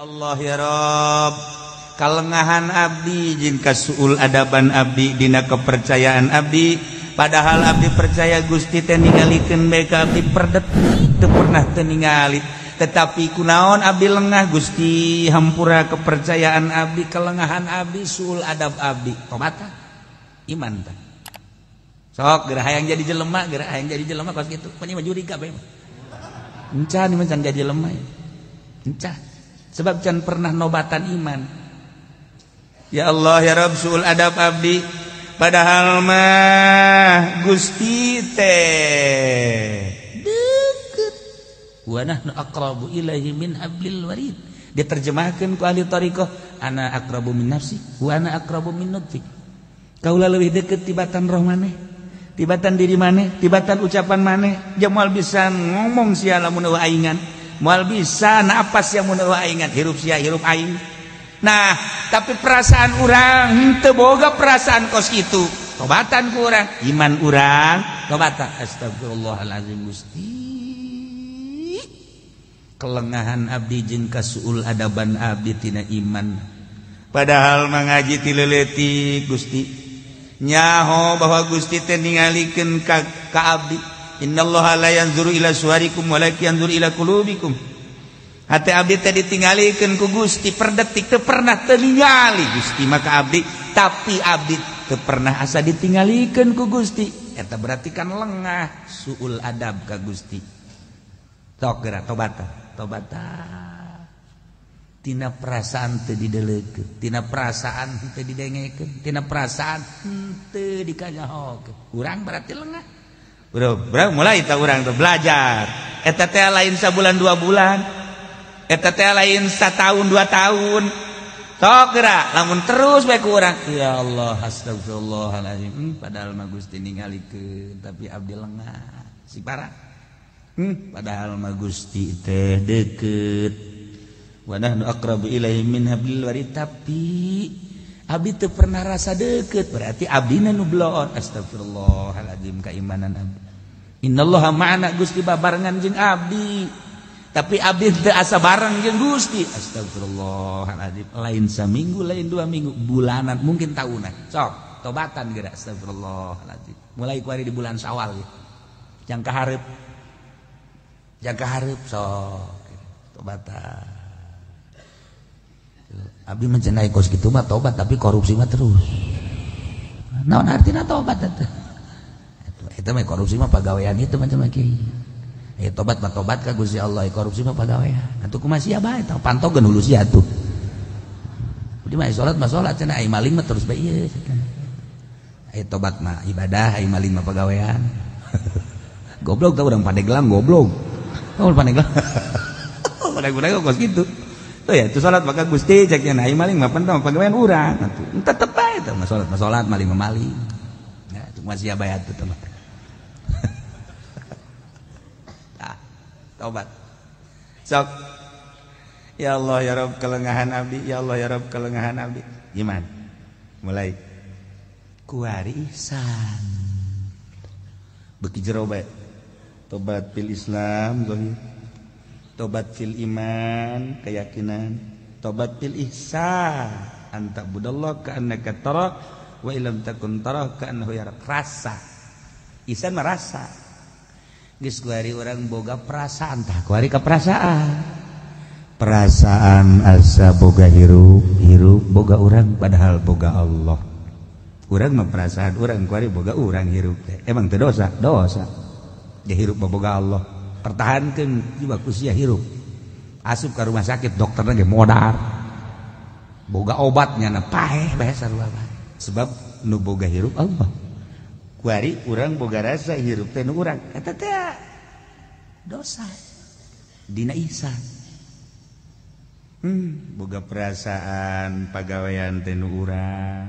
Allah ya Rob, kalengahan abdi jeung kasuul adaban abdi dina kepercayaan abdi, padahal abdi percaya Gusti teh ningalikeun bae ka abdi per detik teu pernah teu ningali, tetapi kunaon abdi lengah Gusti, hampura kepercayaan abdi, kelengahan abdi, suul adab abdi. Tobatan iman tah. Sok geura hayang jadi jelema, geura hayang jadi jelema kos kitu. Pokona mah jurig kabeh mah. Encan ieu mah can jadi jelema. Encan. Sebab can pernah nobatan iman. Ya Allah ya Rabb, suul adab abdi, padahal mah Gusti teh deket. Wa nahnu aqrabu ilaihi min hablil warid. Diterjemahkeun ku ahli thariqah, ana aqrabu min nafsi wa ana aqrabu min nutfi. Kaula leuwih deket tibatan roh maneh, tibatan diri maneh, tibatan ucapan maneh. Jeung moal bisa ngomong sia lamun eueuh aingan, moal bisa napas sia mun eueuh aingan, hirup sia hirup aing. Nah, tapi perasaan urang henteu boga perasaan kos kitu. Tobatan ku urang, iman urang tobatan. Astagfirullahalazim Gusti. Kelengahan abdi jeung kasuul adaban abdi tina iman. Padahal mangaji ti leuletik Gusti. Nyaho bahwa Gusti teh ningalikeun ka abdi. Innallaha la yanzuru ila suwarikum walakin yanzuru ila qulubikum. Hati abdi teh ditinggalikeun ku Gusti per detik teu pernah teu ningali Gusti maka abdi, tapi abdi teu pernah asa ditinggalikeun ku Gusti. Eta berarti kan lengah suul adab ka Gusti. Sok geura tobatan, tobatan. Tina perasaan teu didelekeun, tina perasaan teu didengekeun, tina perasaan teu dikanyahokeun. Urang berarti lengah. Bro, bro mulai tah urang teh belajar. Eta teh lain sabulan 2 bulan. Eta teh lain satahun 2 tahun. Sok geura lamun terus bae ku urang. Ya Allah, astagfirullahalazim. Padahal mah Gusti ningalikeun tapi abdi lengah. Si parah. Padahal mah Gusti teh deukeut. Wa nahnu aqrabu ilaihi min hablil warid, tapi abdi teu pernah rasa deukeut, berarti abdina nu bloon. Astagfirullahalazim keimanan abdi. Innallaha ma'ana, Gusti babarengan jeung abdi. Tapi abdi teu asa bareng jeung Gusti. Astagfirullahaladzim. Lain saminggu, lain 2 minggu, bulanan, mungkin tahunan. Sok, tobatan geura. Astagfirullahaladzim. Mulai kuari di bulan Syawal ya. Jangka hareup. Jangka hareup sok tobatan. Abdi mencenai kos kitu mah tobat, tapi korupsi mah terus. Naon artina tobat eta? Eta mah korupsi mah pagawean itu macam kieu. Tobat mah tobat ka Gusti Allah, korupsi mah pagawean. Atuh kumaha sia bae tah pantogeun hulu sia atuh. Di mah salat mah salat cenah, ai maling mah terus bae ieu cenah. Ai tobat mah ibadah, ai maling mah pagawean. Goblok tah urang Pandeglang goblok. Oh Pandeglang. Pandeglang kos kitu. Tuh ya, itu salat maka Gusti cek nya ai maling mah pentah pagawean urang atuh. Tetep bae tah mah salat mah salat, maling mah maling. Ya, kumaha sia bae atuh tah. Tobat. Sok. Ya Allah ya Rabb kelengahan abdi, ya Allah ya Rabb kelengahan abdi. Gimana? Mulai kuari ihsan. Beki jero bae. Tobat fil Islam zahir. Tobat fil iman, keyakinan. Tobat fil ihsan. Anta budallah ka'annaka tara wa illam takun tara ka'annahu yarak. Rasa. Ihsan merasa. Geus kuari urang boga perasaan tah kuari ka perasaan. Perasaan asa boga hirup, hirup boga urang padahal boga Allah. Urang mah perasaan urang kuari boga urang hirup teh. Emang teu dosa? Dosa. Ya hirup mah boga Allah. Pertahankeun jiwa ku sia hirup. Asup ka rumah sakit dokterna ge modar. Boga obatnya na paeh bae sarua bae. Sebab nu boga hirup Allah. Kuari urang boga rasa hirup teh nu urang eta teh dosa dina ihsan. Boga perasaan pagawean teh nu urang,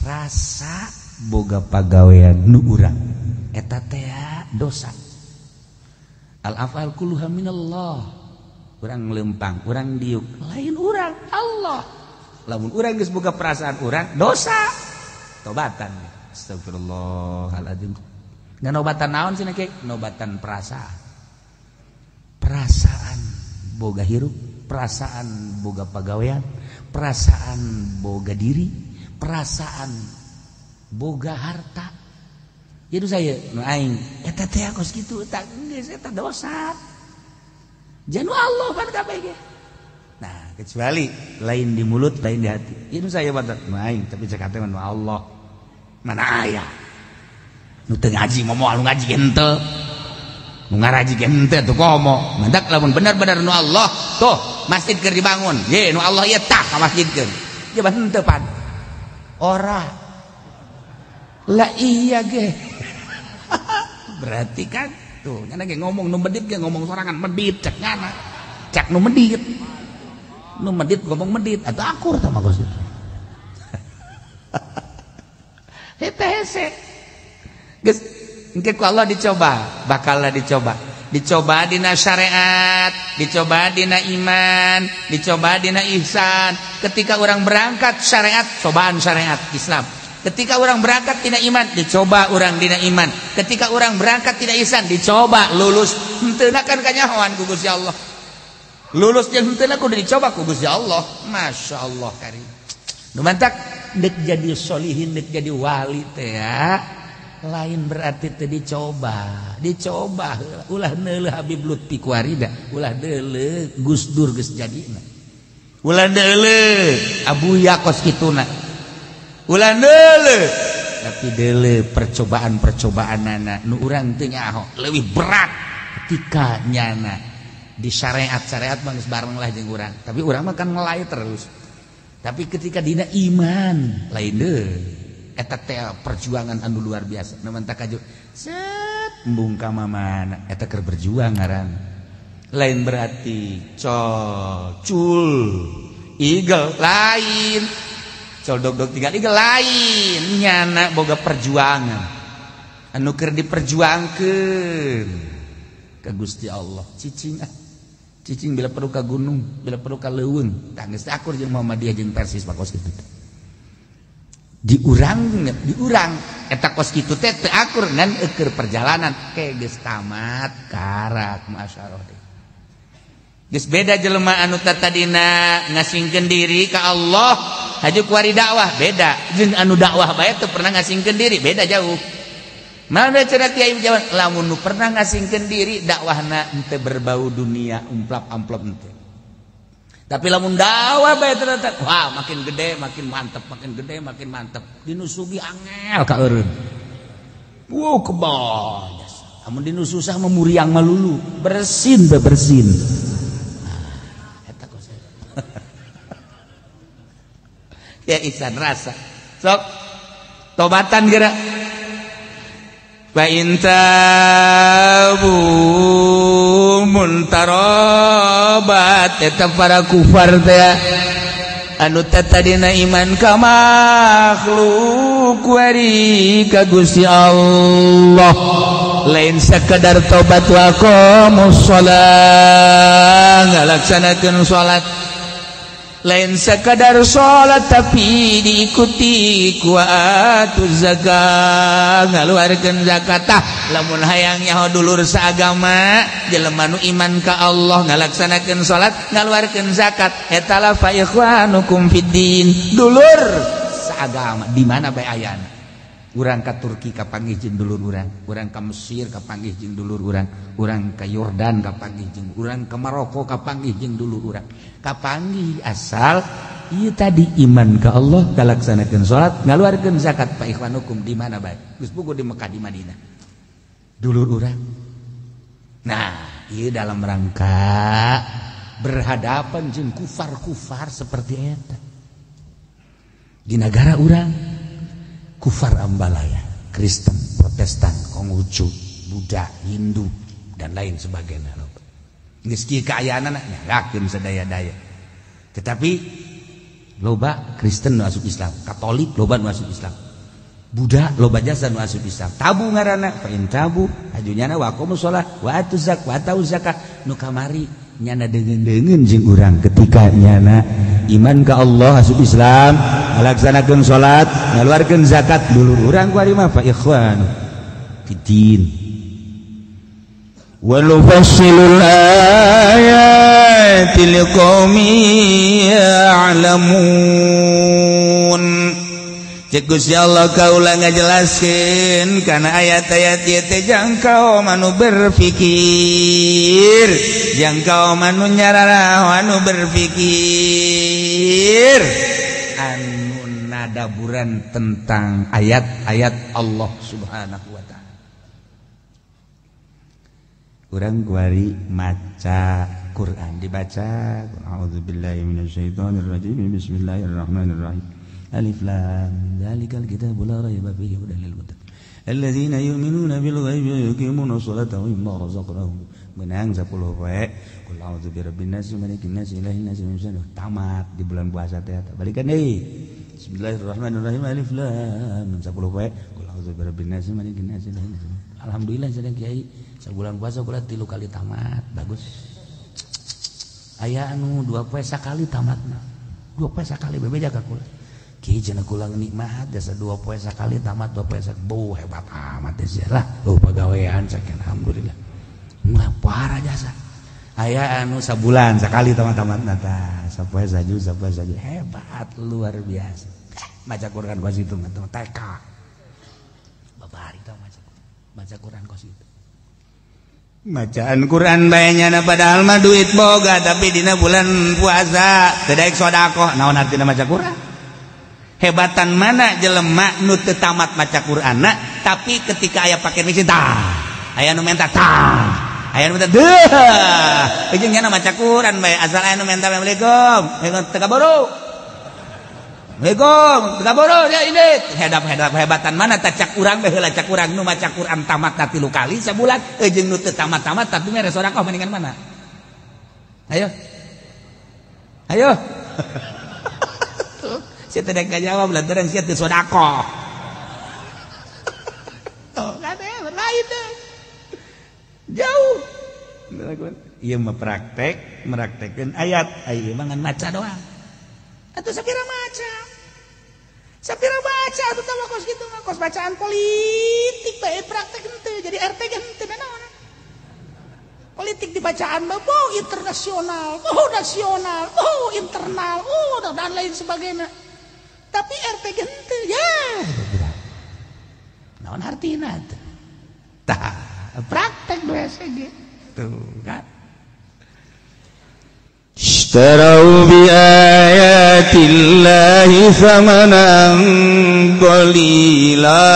rasa boga pagawean nu urang eta teh dosa. Al afal kulluha minallah. Urang lempang, urang diuk, lain urang, Allah. Lamun urang geus boga perasaan urang dosa. Tobatan. Astagfirullahaladzim. Nobatan naon sih nek? Nobatan perasaan. Perasaan boga hirup, Perasaan boga pagawean, perasaan boga diri, perasaan boga harta. Jadi saya nu aing eta teh kos kitu eta geus eta dosa. Janu Allah pan kabeh ge. Nah, kecuali lain di mulut, lain di hati. Itu saya batat nu aing tapi cek hate mah nu Allah. Mana aya. Nu teu ngaji moal nu ngaji henteu. Nu ngaraji ge henteu tuh komo. Mantak lamun bener-bener nu Allah tuh masjid keur dibangun. Ye nu Allah ieu tah ka masjidkeun. Ye henteu pan. Ora. Lah iya ge. Berarti kan tuh nyana ge ngomong nu medit ge ngomong sorangan medit cek nyana. Cek nu medit. Nu medit ngomong medit atuh akur tah mah kos kitu. Hete hese. Geus engke ku Allah dicoba, bakallah dicoba. Dicoba dina syariat, dicoba dina iman, dicoba dina ihsan. Ketika orang berangkat syariat, cobaan syariat Islam. Ketika orang berangkat dina iman, dicoba orang dina iman. Ketika orang berangkat dina ihsan, dicoba lulus. Henteu kan kanyahoan ku Gusti Allah. Lulus jeung henteu kudu dicoba ku Gusti Allah. Masya Allah karim. Nu mantak deuk jadi solihin, deuk jadi wali teh ya. Lain berarti teu dicoba, dicoba ulah neuleuh Habib Lutfi kuarida, ulah neuleuh Gus Dur geus jadina. Ulah neuleuh Abuya kos kituna. Ulah neuleuh tapi deuleuh percobaan-percobaanana nu urang teu nyaho leuwih berat ketika nyana di syariat-syariat mah geus bareng lah jeung urang, tapi urang mah kan ngelai terus. Tapi ketika dina iman lain deui. Eta teh perjuangan anu luar biasa. Nu mantak kaju set embung ka mamana eta keur berjuang ngaran. Lain berarti col cul igel lain. Col dog-dog tinggal igel lain. Nyana boga perjuangan. Anu keur diperjuangkeun ka Gusti Allah. Cicing ah. Cicing bila perlu ka gunung, bila perlu ka leuweung. Tah geus akur jeung Muhammadiyah jeung Persis pakos kitu. Diurang eta kos kitu teh teu akur ngan eueur perjalanan ke geus tamat karak masyarah teh. Geus beda jelema anu tatadina ngasingkeun diri ka Allah haju kuari dakwah beda jeung anu dakwah bae teu pernah ngasingkeun diri beda jauh. Mana cenah kiai jawan lamun nu pernah ngasingkeun diri dakwahna henteu berbau dunia umplap-amplop henteu. Tapi lamun dakwah bae ternyata wah makin gede makin mantep makin gede makin mantep dinu sugih angel ka eureun. Wow kebal. Amun dinu susah mah muriang malulu, bersin be bersin. Nah, eta kos. Ya ihsan rasa. Sok tobatan geura. Fa in tabu muntarobat eta para kufar teh anu tadina iman ka makhluk wari ka Gusti Allah lain sekedar tobat wa aqamus shalah ngalaksanakeun salat lain sekadar salat tapi diikuti ku atuz zakat ngaluarkeun zakat. Tah lamun hayang nyaho dulur saagama jelema nu iman ka Allah ngalaksanakeun salat ngaluarkeun zakat eta la fa ikhwanukum fid din dulur saagama di mana bae ayana. Urang ka Turki kapanggih jeung dulur urang, urang ka Mesir kapanggih jeung dulur urang, urang ka Yordan kapanggih jeung urang, ka Maroko kapanggih jeung dulur urang. Kapanggih asal ieu tadi iman ka Allah, ngalaksanakeun salat, ngaluarkeun zakat fa ikhwanukum di mana bae. Geus puguh di Mekah di Madinah. Dulur urang. Nah, ieu dalam rangka berhadapan jeung kufar-kufar seperti eta. Di negara urang kufar ambalaya, Kristen, Protestan, Konghucu, Buddha, Hindu, dan lain sebagainya. Geus kieu kaayaanana nyalakeun sadaya-daya. Tetapi loba Kristen nu asup Islam, Katolik loba nu asup Islam, Buddha loba jasa nu asup Islam. Tabu ngaranna, fa in tabu hajunyana wa aqamus shalah wa atuz zakat wa atau zakat nu kamari nyana deungeun-deungeun jeung urang ketika nyana iman ka Allah asup Islam ngalaksanakeun salat ngaluarkeun zakat dulur urang kuari mah fa ikhwan fid din wa nufassilul ayat ayati liqaumin ya'lamun. Cek Gusti Allah kaula ngajelaskeun kana ayat-ayat ieu teh jang kaum anu berpikir, jang kaum anu nyararaho anu berpikir, anu nadaburan tentang ayat-ayat Allah Subhanahu wa ta'ala. Urang kuari maca Quran dibaca, a'udzubillahi minasyaitonirrajim, bismillahirrahmanirrahim. Alif lam dzalikal kitabu la raiba fihi hudan lil muttaqin alladzina yu'minuna bil ghaibi wa yuqimuna sholata wa mimma razaqnahum. Menang 10 poe. Qul a'udzu birabbin nas, malikin nas, ilahin nas, min syarri. Tamat di bulan puasa teh. Balikan deui. Bismillahirrahmanirrahim. Alif lam 10 poe. Qul a'udzu birabbin nas, malikin nas, ilahin nas. Alhamdulillah sadaya kiai sabulan puasa kula 3 kali tamat. Bagus. Aya anu 2 poe sakali tamatna. 2 poe sakali bebeja ka kula. Kiai cenah kula nikmat jasa 2 poe sakali tamat 2 poe sakali. Beuh hebat amat teh lah. Oh pagawean sakian alhamdulillah. Mah parah jasa. Aya anu sabulan sakali tamat-tamatna tah. Sapoe saju sapoe saju hebat luar biasa. Maca Quran kos itu mah TK. Babari tah maca Quran kos itu. Bacaan Quran bae nyana padahal mah duit boga tapi dina bulan puasa teu daek sedekah. Naon artina maca Quran? Hebatan mana jelema nu teu tamat maca Qur'anna tapi ketika aya pakai mesin tah aya nu menta tah aya nu menta deuh jeung nyana maca Qur'an bae asal aya nu menta assalamualaikum teu kaburu assalamualaikum teu kaburu ya ini hedap-hedap hebatan mana tah cak urang bae heula cak urang nu maca Qur'an tamat 3 kali sabulan jeung nu teu tamat-tamat tapi mere sedekah mendingan mana? Ayo ayo. Saya tidak jawab lantaran saya teu sedekah. Tuh kan lain deh. Jauh. Ieu mah praktek, meraktekkeun ayat, ieu mah ngan maca doang. Atuh sapira maca. Sapira baca atuh tah kos kitu mah kos bacaan politik bae praktek henteu jadi RT ge henteu naon. Politik dibacaan mah oh internasional, oh nasional, oh internal, oh dan lain sebagainya. Tapi RT gente ya. Naon artina teh? Tah, praktek BSG. Tuh kan. Ishtarau bi ayatillahi thamanan qalila.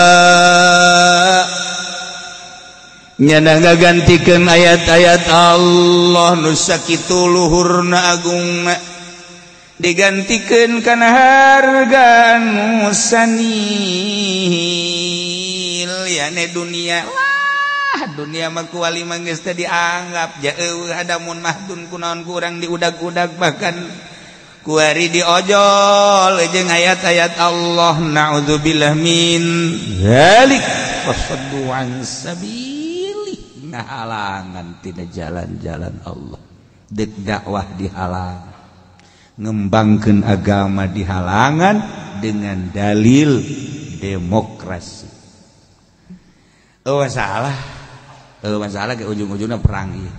Nyana ngagantikeun ayat-ayat Allah nu sakitu luhurna agungna digantikeun kana harga nu sanil yane dunia. Wah, dunia mah kuali mah geus teu dianggap ja eueuh adamun mahdun kunaon kurang diudag-udag bahkan kuari diojol jeung ayat-ayat Allah. Naudzubillah min dzalik wasaddu an sabili. Ngahalangan tina jalan-jalan Allah, dek dakwah dihalang, ngembangkeun agama dihalangan dengan dalil demokrasi. Oh masalah, oh masalah ke ujung-ujungnya perang ieu.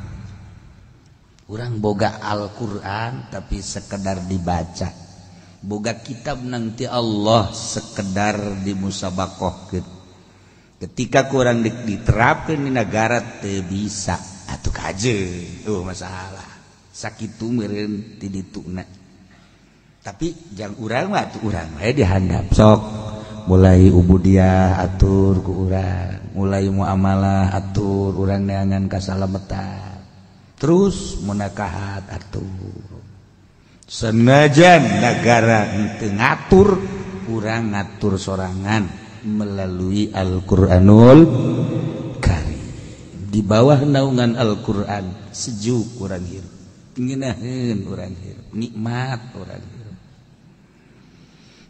Urang boga Al-Qur'an tapi sekedar dibaca. Boga kitab nanti Allah sekedar dimusabakohkeun. Ketika kurang diterapkeun di negara teu bisa atuh kajeun. Oh masalah. Sakitu meureun ti dituna. Tapi jang urang mah atuh urang we dihandap sok. Mulai ubudiah atur ku urang, mulai muamalah atur urang neangan kasalametan. Terus munakahat atur. Senajan negara henteu ngatur, urang ngatur sorangan melalui Al-Qur'anul Karim. Di bawah naungan Al-Qur'an sejuk urang hirup, ngeunaheun urang hirup, nikmat urang hirup.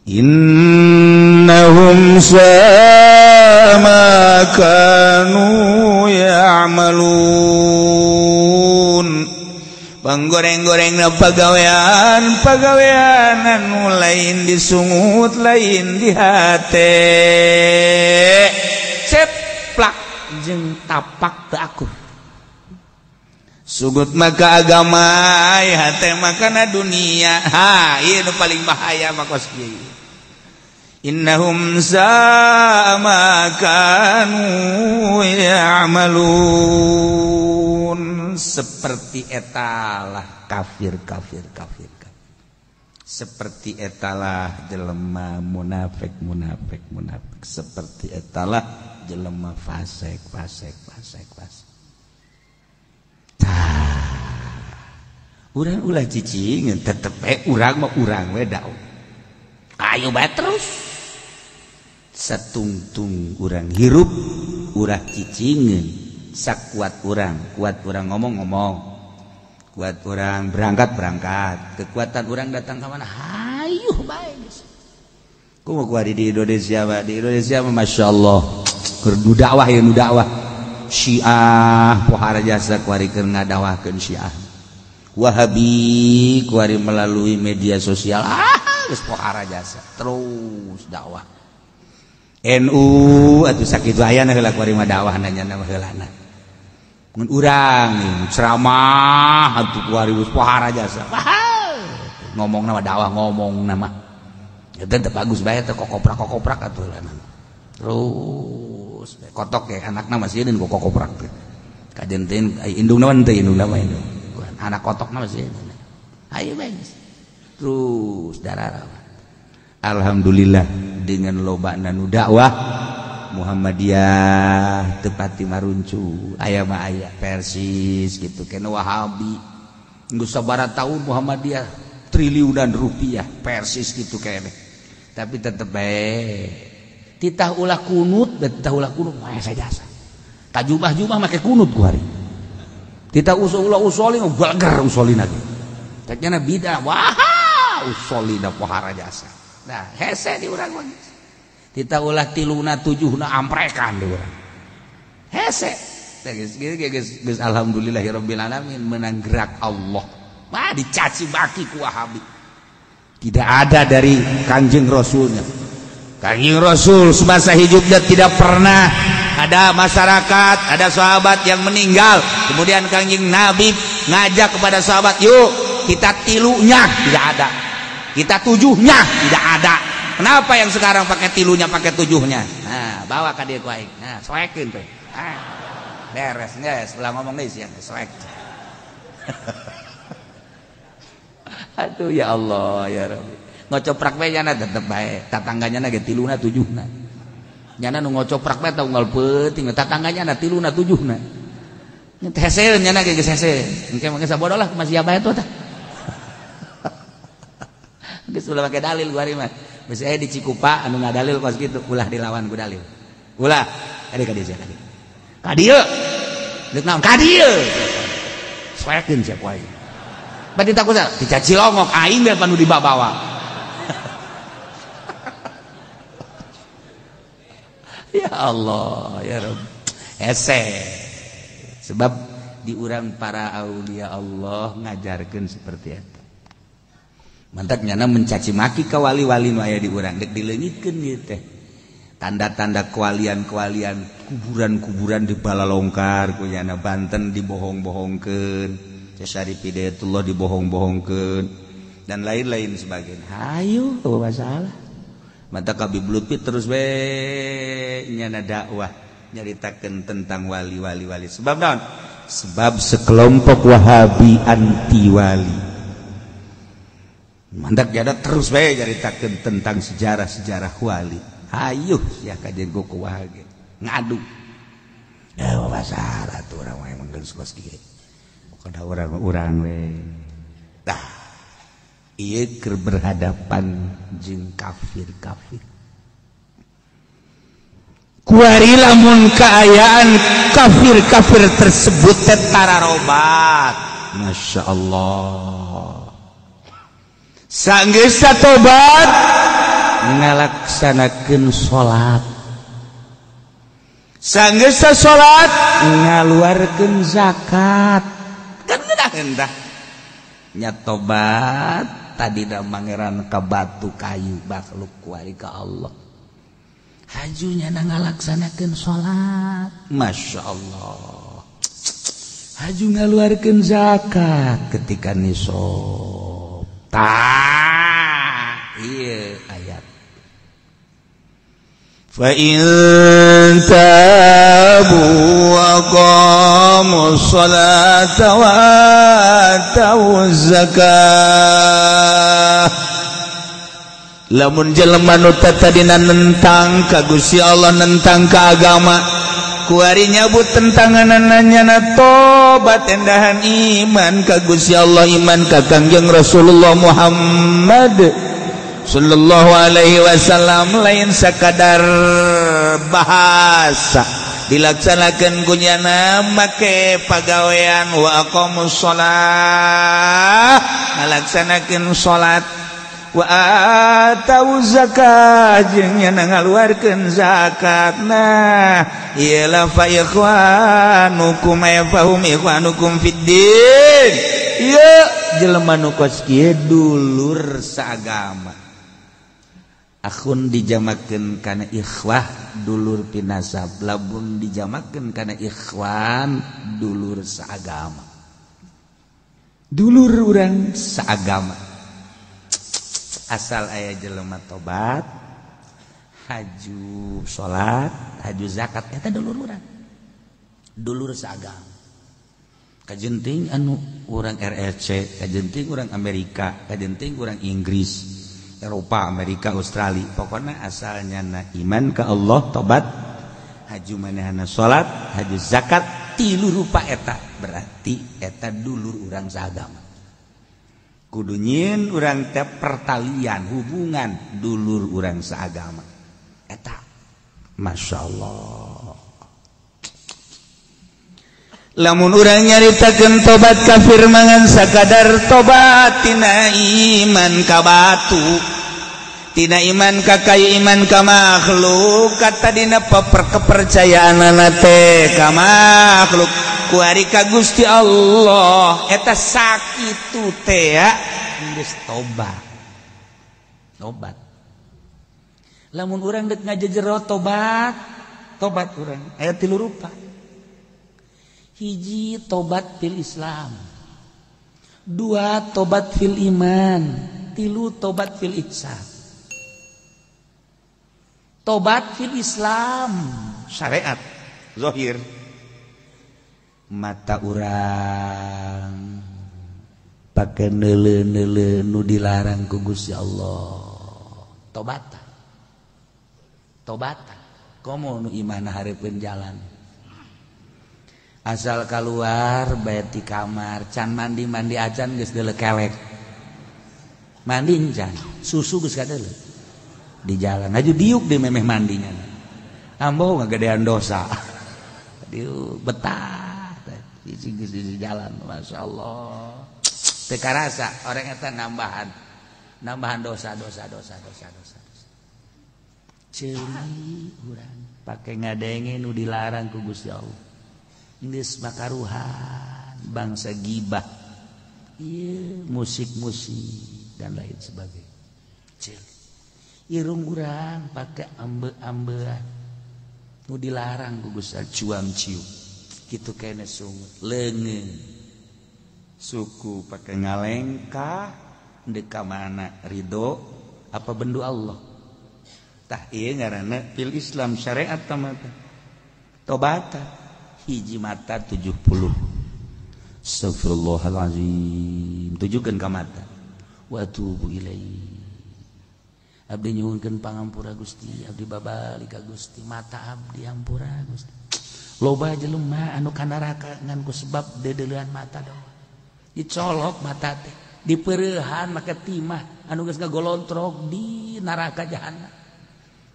Innahum sama kanu ya'malun. Panggoreng-gorengna pagawean, pagawean anu lain disungut, lain di hate. Ceplak jeung tapak teu akur. Sugut maka agama hate makana dunia. Ha, ieu nu paling bahaya mah kos kieu. Innahum sa'a ma kanu ya'malun. Seperti etalah kafir kafir kafir kafir. Seperti etalah jelema munafik munafik munafik. Seperti etalah jelema fasik fasik fasik fasik. Urang ulah cicing tetep we urang mah urang we daun. Ayo bae terus. Satungtung urang hirup urang cicingeun sakuat urang, kuat urang ngomong-ngomong, kuat urang berangkat-berangkat, kekuatan urang datang ka mana hayuh bae geus. Kumaha kuari di Indonesia mah, di Indonesia mah masyaallah keur nu dakwah ieu nu dakwah Syiah pohara jasa kuari keur ngadawahkeun Syiah. Wahabi kuari melalui media sosial geus pohara jasa terus dakwah. NU atuh sakitu ayana heula kuari mah dakwah nanya mah heulana. Mun urang ceramah atuh kuari geus pohara jasa. Ngomongna mah dakwah ngomongna mah. Eta teh bagus bae teh kokoprak-kokoprak atuh heulana. Terus kotok ya anakna masih sieun ku kokoprak teh. Kajen teh indungna mah teu indungna mah indung. Anak kotok mah sih. Ayo bae. Terus darah. Alhamdulillah dengan lobana nu dakwah Muhammadiyah tepati maruncu aya mah aya Persis gitu kena Wahabi. Geus sabaraha tahun Muhammadiyah triliunan rupiah Persis gitu kene. Tapi tetep bae titah ulah kunut dan titah ulah kunut mah jasa. Tajubah-jubah make kunut ku hari. Tita usul usoli balger usoli lagi. Teknya bidah wah usoli da pohara jasa. Nah, hese di urang mah. Tita ulah tiluna tujuhna amprekan di urang. Hese. Teh geus geus geus alhamdulillahirabbil alamin menang gerak Allah. Wah dicaci maki ku Wahabi. Tidak ada dari Kanjeng Rasulnya. Kanjeng Rasul semasa hidupnya tidak pernah ada masyarakat, ada sahabat yang meninggal. Kemudian Kanjeng Nabi ngajak kepada sahabat, yuk kita tilunya, tidak ada. Kita tujuhnya, tidak ada. Kenapa yang sekarang pakai tilunya, pakai tujuhnya? Nah, bawa ka dieu ku aing. Nah, soekeun teh. Ah, beres geus, ulah ngomong deui sia, soek. Aduh ya Allah ya Rabbi. Ngocoprak bae nyana tetep bae, tatangganya na ge tiluna tujuhna. Nyana nu ngocoprak bae tah unggal peuting, tatangganya na tiluna tujuhna. Nya teh hese nyana ge geus hese. Engke mah geus sabodo lah kumaha sia bae tuh tah. Geus ulah make dalil gua ari mah. Geus aya di Cikupa anu ngadalil kos kitu, ulah dilawan ku dalil. Ulah, kadi ka dieu sia kadi. Ka dieu. Deuk naon? Ka dieu. Soekeun sia ku aing. Bade takut dicaci longok aing bae panu dibawa. Ya Allah ya Rabb. Hese. Sebab diurang para aulia Allah ngajarkeun seperti eta. Mantak nyana mencaci maki ka wali-wali nu aya di urang deuk dileungitkeun ieu teh. Tanda-tanda kewalian-kewalian, kuburan-kuburan di balalongkar ku nyana Banten dibohong-bohongkeun, Syarif Hidayatullah dibohong-bohongkeun dan lain-lain sebagainya. Hayu masalah. Mata Habib Lutfi terus we nyana dakwah nyaritakeun tentang wali-wali wali. Sebab naon? Sebab sekelompok Wahabi anti wali. Mantak jada terus we nyaritakeun tentang sejarah-sejarah wali. Hayuh sia kajen ku wahage ngadu. Eh masalah tuh urang mah emang geus kos kieu. Bukan urang-urang we. Tah ieu keur berhadapan jeung kafir-kafir. Kuari lamun kaayaan kafir-kafir tersebut teh tararobat. Masya Allah. Sanggeus tobat ngalaksanakeun salat. Sanggeus salat ngaluarkeun zakat. Kan ngeunaheun tah. Nya tobat tadi da mangeran ka batu kayu makhluk kuari ka Allah. Hajunya na ngalaksanakeun salat. Masya Allah. Haju ngaluarkeun zakat ketika nisab. Tah, ieu ayat. Fa in tabu wa aqamu sholata wa atau zakah. Lamun jelema nu tadina nentang ka Gusti Allah, nentang ka agama, kuari nyabut tentanganananya tobat endahan iman ka Gusti Allah, iman ka Kangjeng Rasulullah Muhammad sallallahu alaihi wasallam, lain sakadar bahasa dilaksanakan kunyana make pagawean, wa aqamus shalah ngalaksanakeun salat, wa atau zakat jeung nyana ngaluarkeun zakat. Nah iyalah fa ikhwanukum ay fahum ikhwanukum fid din. Ieu jelema nu kos kieu dulur saagama. Akhun dijamakeun kana ikhwah dulur pinasab, labun dijamakeun kana ikhwan dulur saagama. Dulur urang saagama. Asal aya jelema tobat, haju salat, haju zakat, eta dulur urang. Dulur saagama. Kajenting anu urang RRC, kajenting urang Amerika, kajenting urang Inggris, Eropa, Amerika, Australia, pokoknya asalnya na iman ke Allah, tobat, haju manehana salat, haju zakat, tilu rupa eta berarti eta dulur urang saagama. Kudu nyieun urang teh pertalian hubungan dulur urang saagama. Eta Masya Allah. Lamun urang nyaritakeun tobat kafir mangan sakadar tobat tina iman ka batu, tina iman ka kayu, iman ka makhluk, kata dina kepercayaanana teh ka makhluk kuari ka Gusti Allah, eta sakitu teh geus tobat. Tobat. Lamun urang deuk ngajejero tobat, tobat urang aya tilu rupa. Hiji tobat fil Islam, dua tobat fil iman, tilu tobat fil ihsan. Tobat fil Islam syariat zahir, mata urang pake neule-neule nu dilarang ku Gusti Allah, tobata. Tobata komo nu imahna hareupeun jalan, asal keluar bae ti kamar can mandi-mandi acan geus deuleu kelek, mandi encan susu geus kadeuleu di jalan, aju diuk di memeh mandinya, ambo ngagedean dosa, diuk betah geus di jalan. Masya Allah, teu karasa orang eta nambahan dosa dosa dosa dosa dosa. Ceuli urang pake ngadenge nu dilarang ku Gusti Allah, geus makaruhan bangsa gibah, ieu musik-musik dan lain sebagainya. Ceuli irung urang pake ambe-ambean nu dilarang ku Gusti Allah, cuam cium kitu kene sungut leungeun suku pake ngalengkah deuk ka mana ridho apa bendu Allah. Tah ieu ngaranna fil Islam syariat tamata tobata. Hiji mata 70 astagfirullahalazim, tujukeun ka mata, wa tubu ilaihi, abdi nyuhunkeun pangampura Gusti, abdi babalik ka Gusti, mata abdi ampura Gusti. Loba jelema anu ka neraka ngan ku sebab deudeulean mata doang, dicolok mata teh, dipeureuhan make timah anu geus ngagolontrok di neraka jahanam.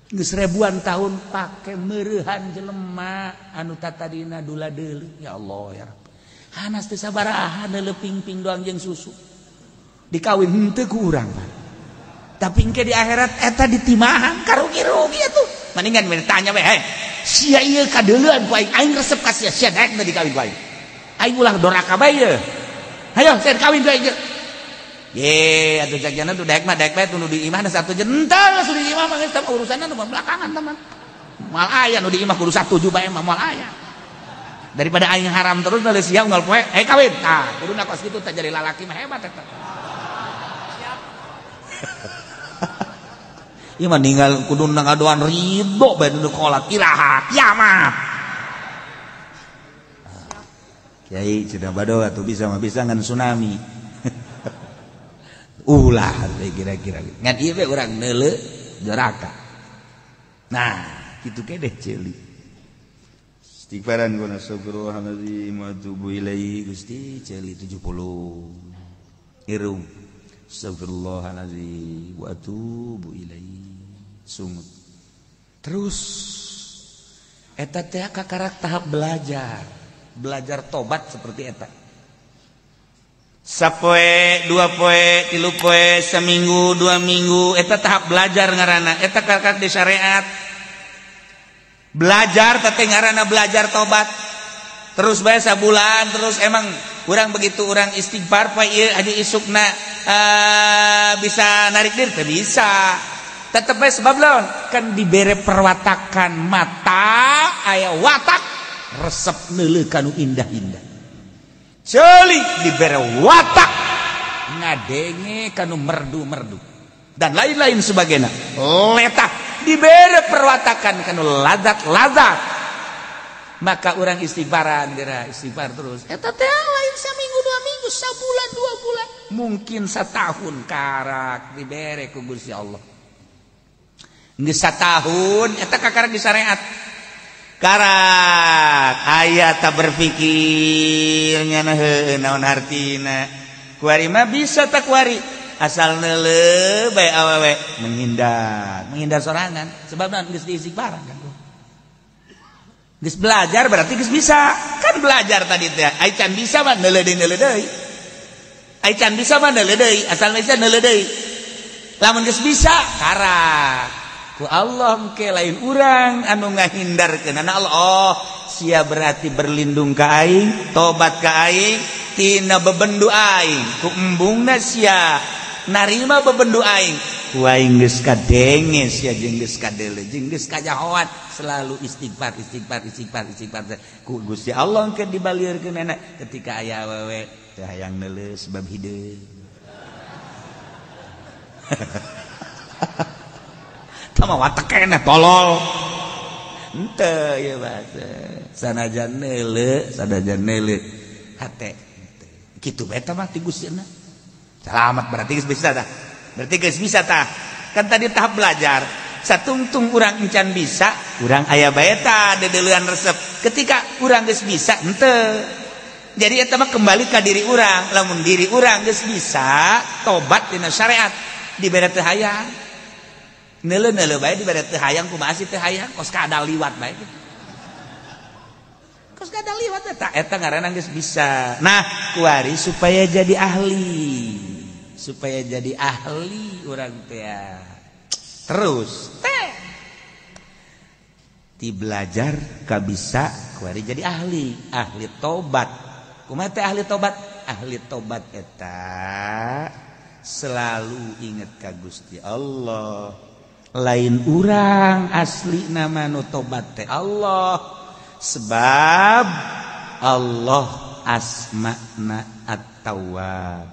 Geus ribuan tahun pake meureuhan jelema anu tatadina dula deuleu. Ya Allah ya Rabb. Hanas teu sabaraha neuleu pingping doang jeung susu. Dikawin henteu ku urang Pak. Tapi engke di akhirat eta ditimahan karugi-rugi atuh. Mendingan tanya we, heh. Sia ieu kadeuleuan ku aing, aing resep ka sia, sia daek teu dikawin ku aing. Aing ulah doraka bae ye. Hayo sia kawin ku aing. Ye, atuh jagjana tuh daek mah daek bae nu di imah satu jental geus di imah mah geus urusanna nu belakangan teman. Moal aya nu di imah kudu satuju bae mah moal aya. Daripada aing haram terus neuleuh sia unggal poe, eh kawin. Tah, kuduna kos kitu teh jadi lalaki mah hebat eta. Ieu mah ninggal kuduna ngadoan ridho bae nu kolot iraha kiamat. Kiai cenah bado atuh bisa mah bisa ngan tsunami. Ulah teh kira-kira. Ngan ieu we urang neuleuh doraka. Nah, kitu kedeh ceuli. Istighfaran guna astagfirullahaladzim wa atubu ilaihi Gusti ceuli 70. Irung astagfirullahaladzim wa atubu ilaihi. Sungut. Terus eta teh kakarak tahap belajar. Belajar tobat seperti eta. Sapoe, dua poe, tilu poe, seminggu, 2 minggu, eta tahap belajar ngaranna, eta kakak di syariat. Belajar teh ngaranna belajar tobat. Terus bae sabulan terus emang urang begitu urang istighfar poe ieu aja isukna bisa narik diri teh bisa. Tetep bae sebab laon kan dibere perwatakan mata aya watak resep neuleuh kanu indah-indah. Ceuli dibere watak ngadenge kanu merdu-merdu dan lain-lain sebagainya. Letak dibere perwatakan kanu lazat-lazat. Maka orang istighfaran geura istighfar terus. Eta teh lain saminggu 2 minggu, sabulan 2 bulan, mungkin setahun karak dibere ku Gusti Allah. Geus satahun eta kakarak di syariat. Karak aya tak berpikir nyana heueuh naon hartina. Kuari mah bisa tak kuari asal neuleuh bae awewe menghindar, menghindar sorangan sebab naon geus diistighfaran kan. Geus belajar berarti geus bisa. Kan belajar tadi teh. Ai can bisa mah neuleuh deui deui. Ai can bisa mah neuleuh deui, asal bisa neuleuh deui. Lamun geus bisa karak. Ku Allah engke lain urang anu ngahindarkeun Allah. Oh, sia berarti berlindung ka aing, tobat ka aing, tina bebendu aing. Ku embungna sia narima bebendu aing. Ku aing geus kadenge sia jeung geus kadele jeung geus kajahoan selalu istighfar istighfar istighfar istighfar. Ku Gusti Allah engke dibalieurkeun ketika aya awewe teh hayang neuleuh sebab hideung. Tama watak keneh tolol. Henteu ieu bahasa. Sanajan neuleuh, sanajan neuleuh hate. Kitu bae tah mah ti Gustina. Selamat berarti geus bisa tah. Berarti geus bisa tah. Kan tadi tahap belajar. Satungtung urang encan bisa, urang aya bae tah deudeuleun resep. Ketika urang geus bisa henteu. Jadi eta mah kembali ka diri urang. Lamun diri urang geus bisa tobat dina syariat, dibere teu hayang. Neuleuh-neuleuh bae dibere teu hayang kumaha sih teu hayang kos kadal liwat bae gitu. Kos kadal liwat eta eta ngaranna geus bisa. Nah, kuari supaya jadi ahli. Supaya jadi ahli urang teh. Terus teh ti belajar ka bisa kuari jadi ahli, ahli tobat. Kumaha teh ahli tobat? Ahli tobat eta selalu inget ka Gusti Allah. Lain urang asli nama nu tobat teh Allah, sebab Allah asma'na at-tawwab.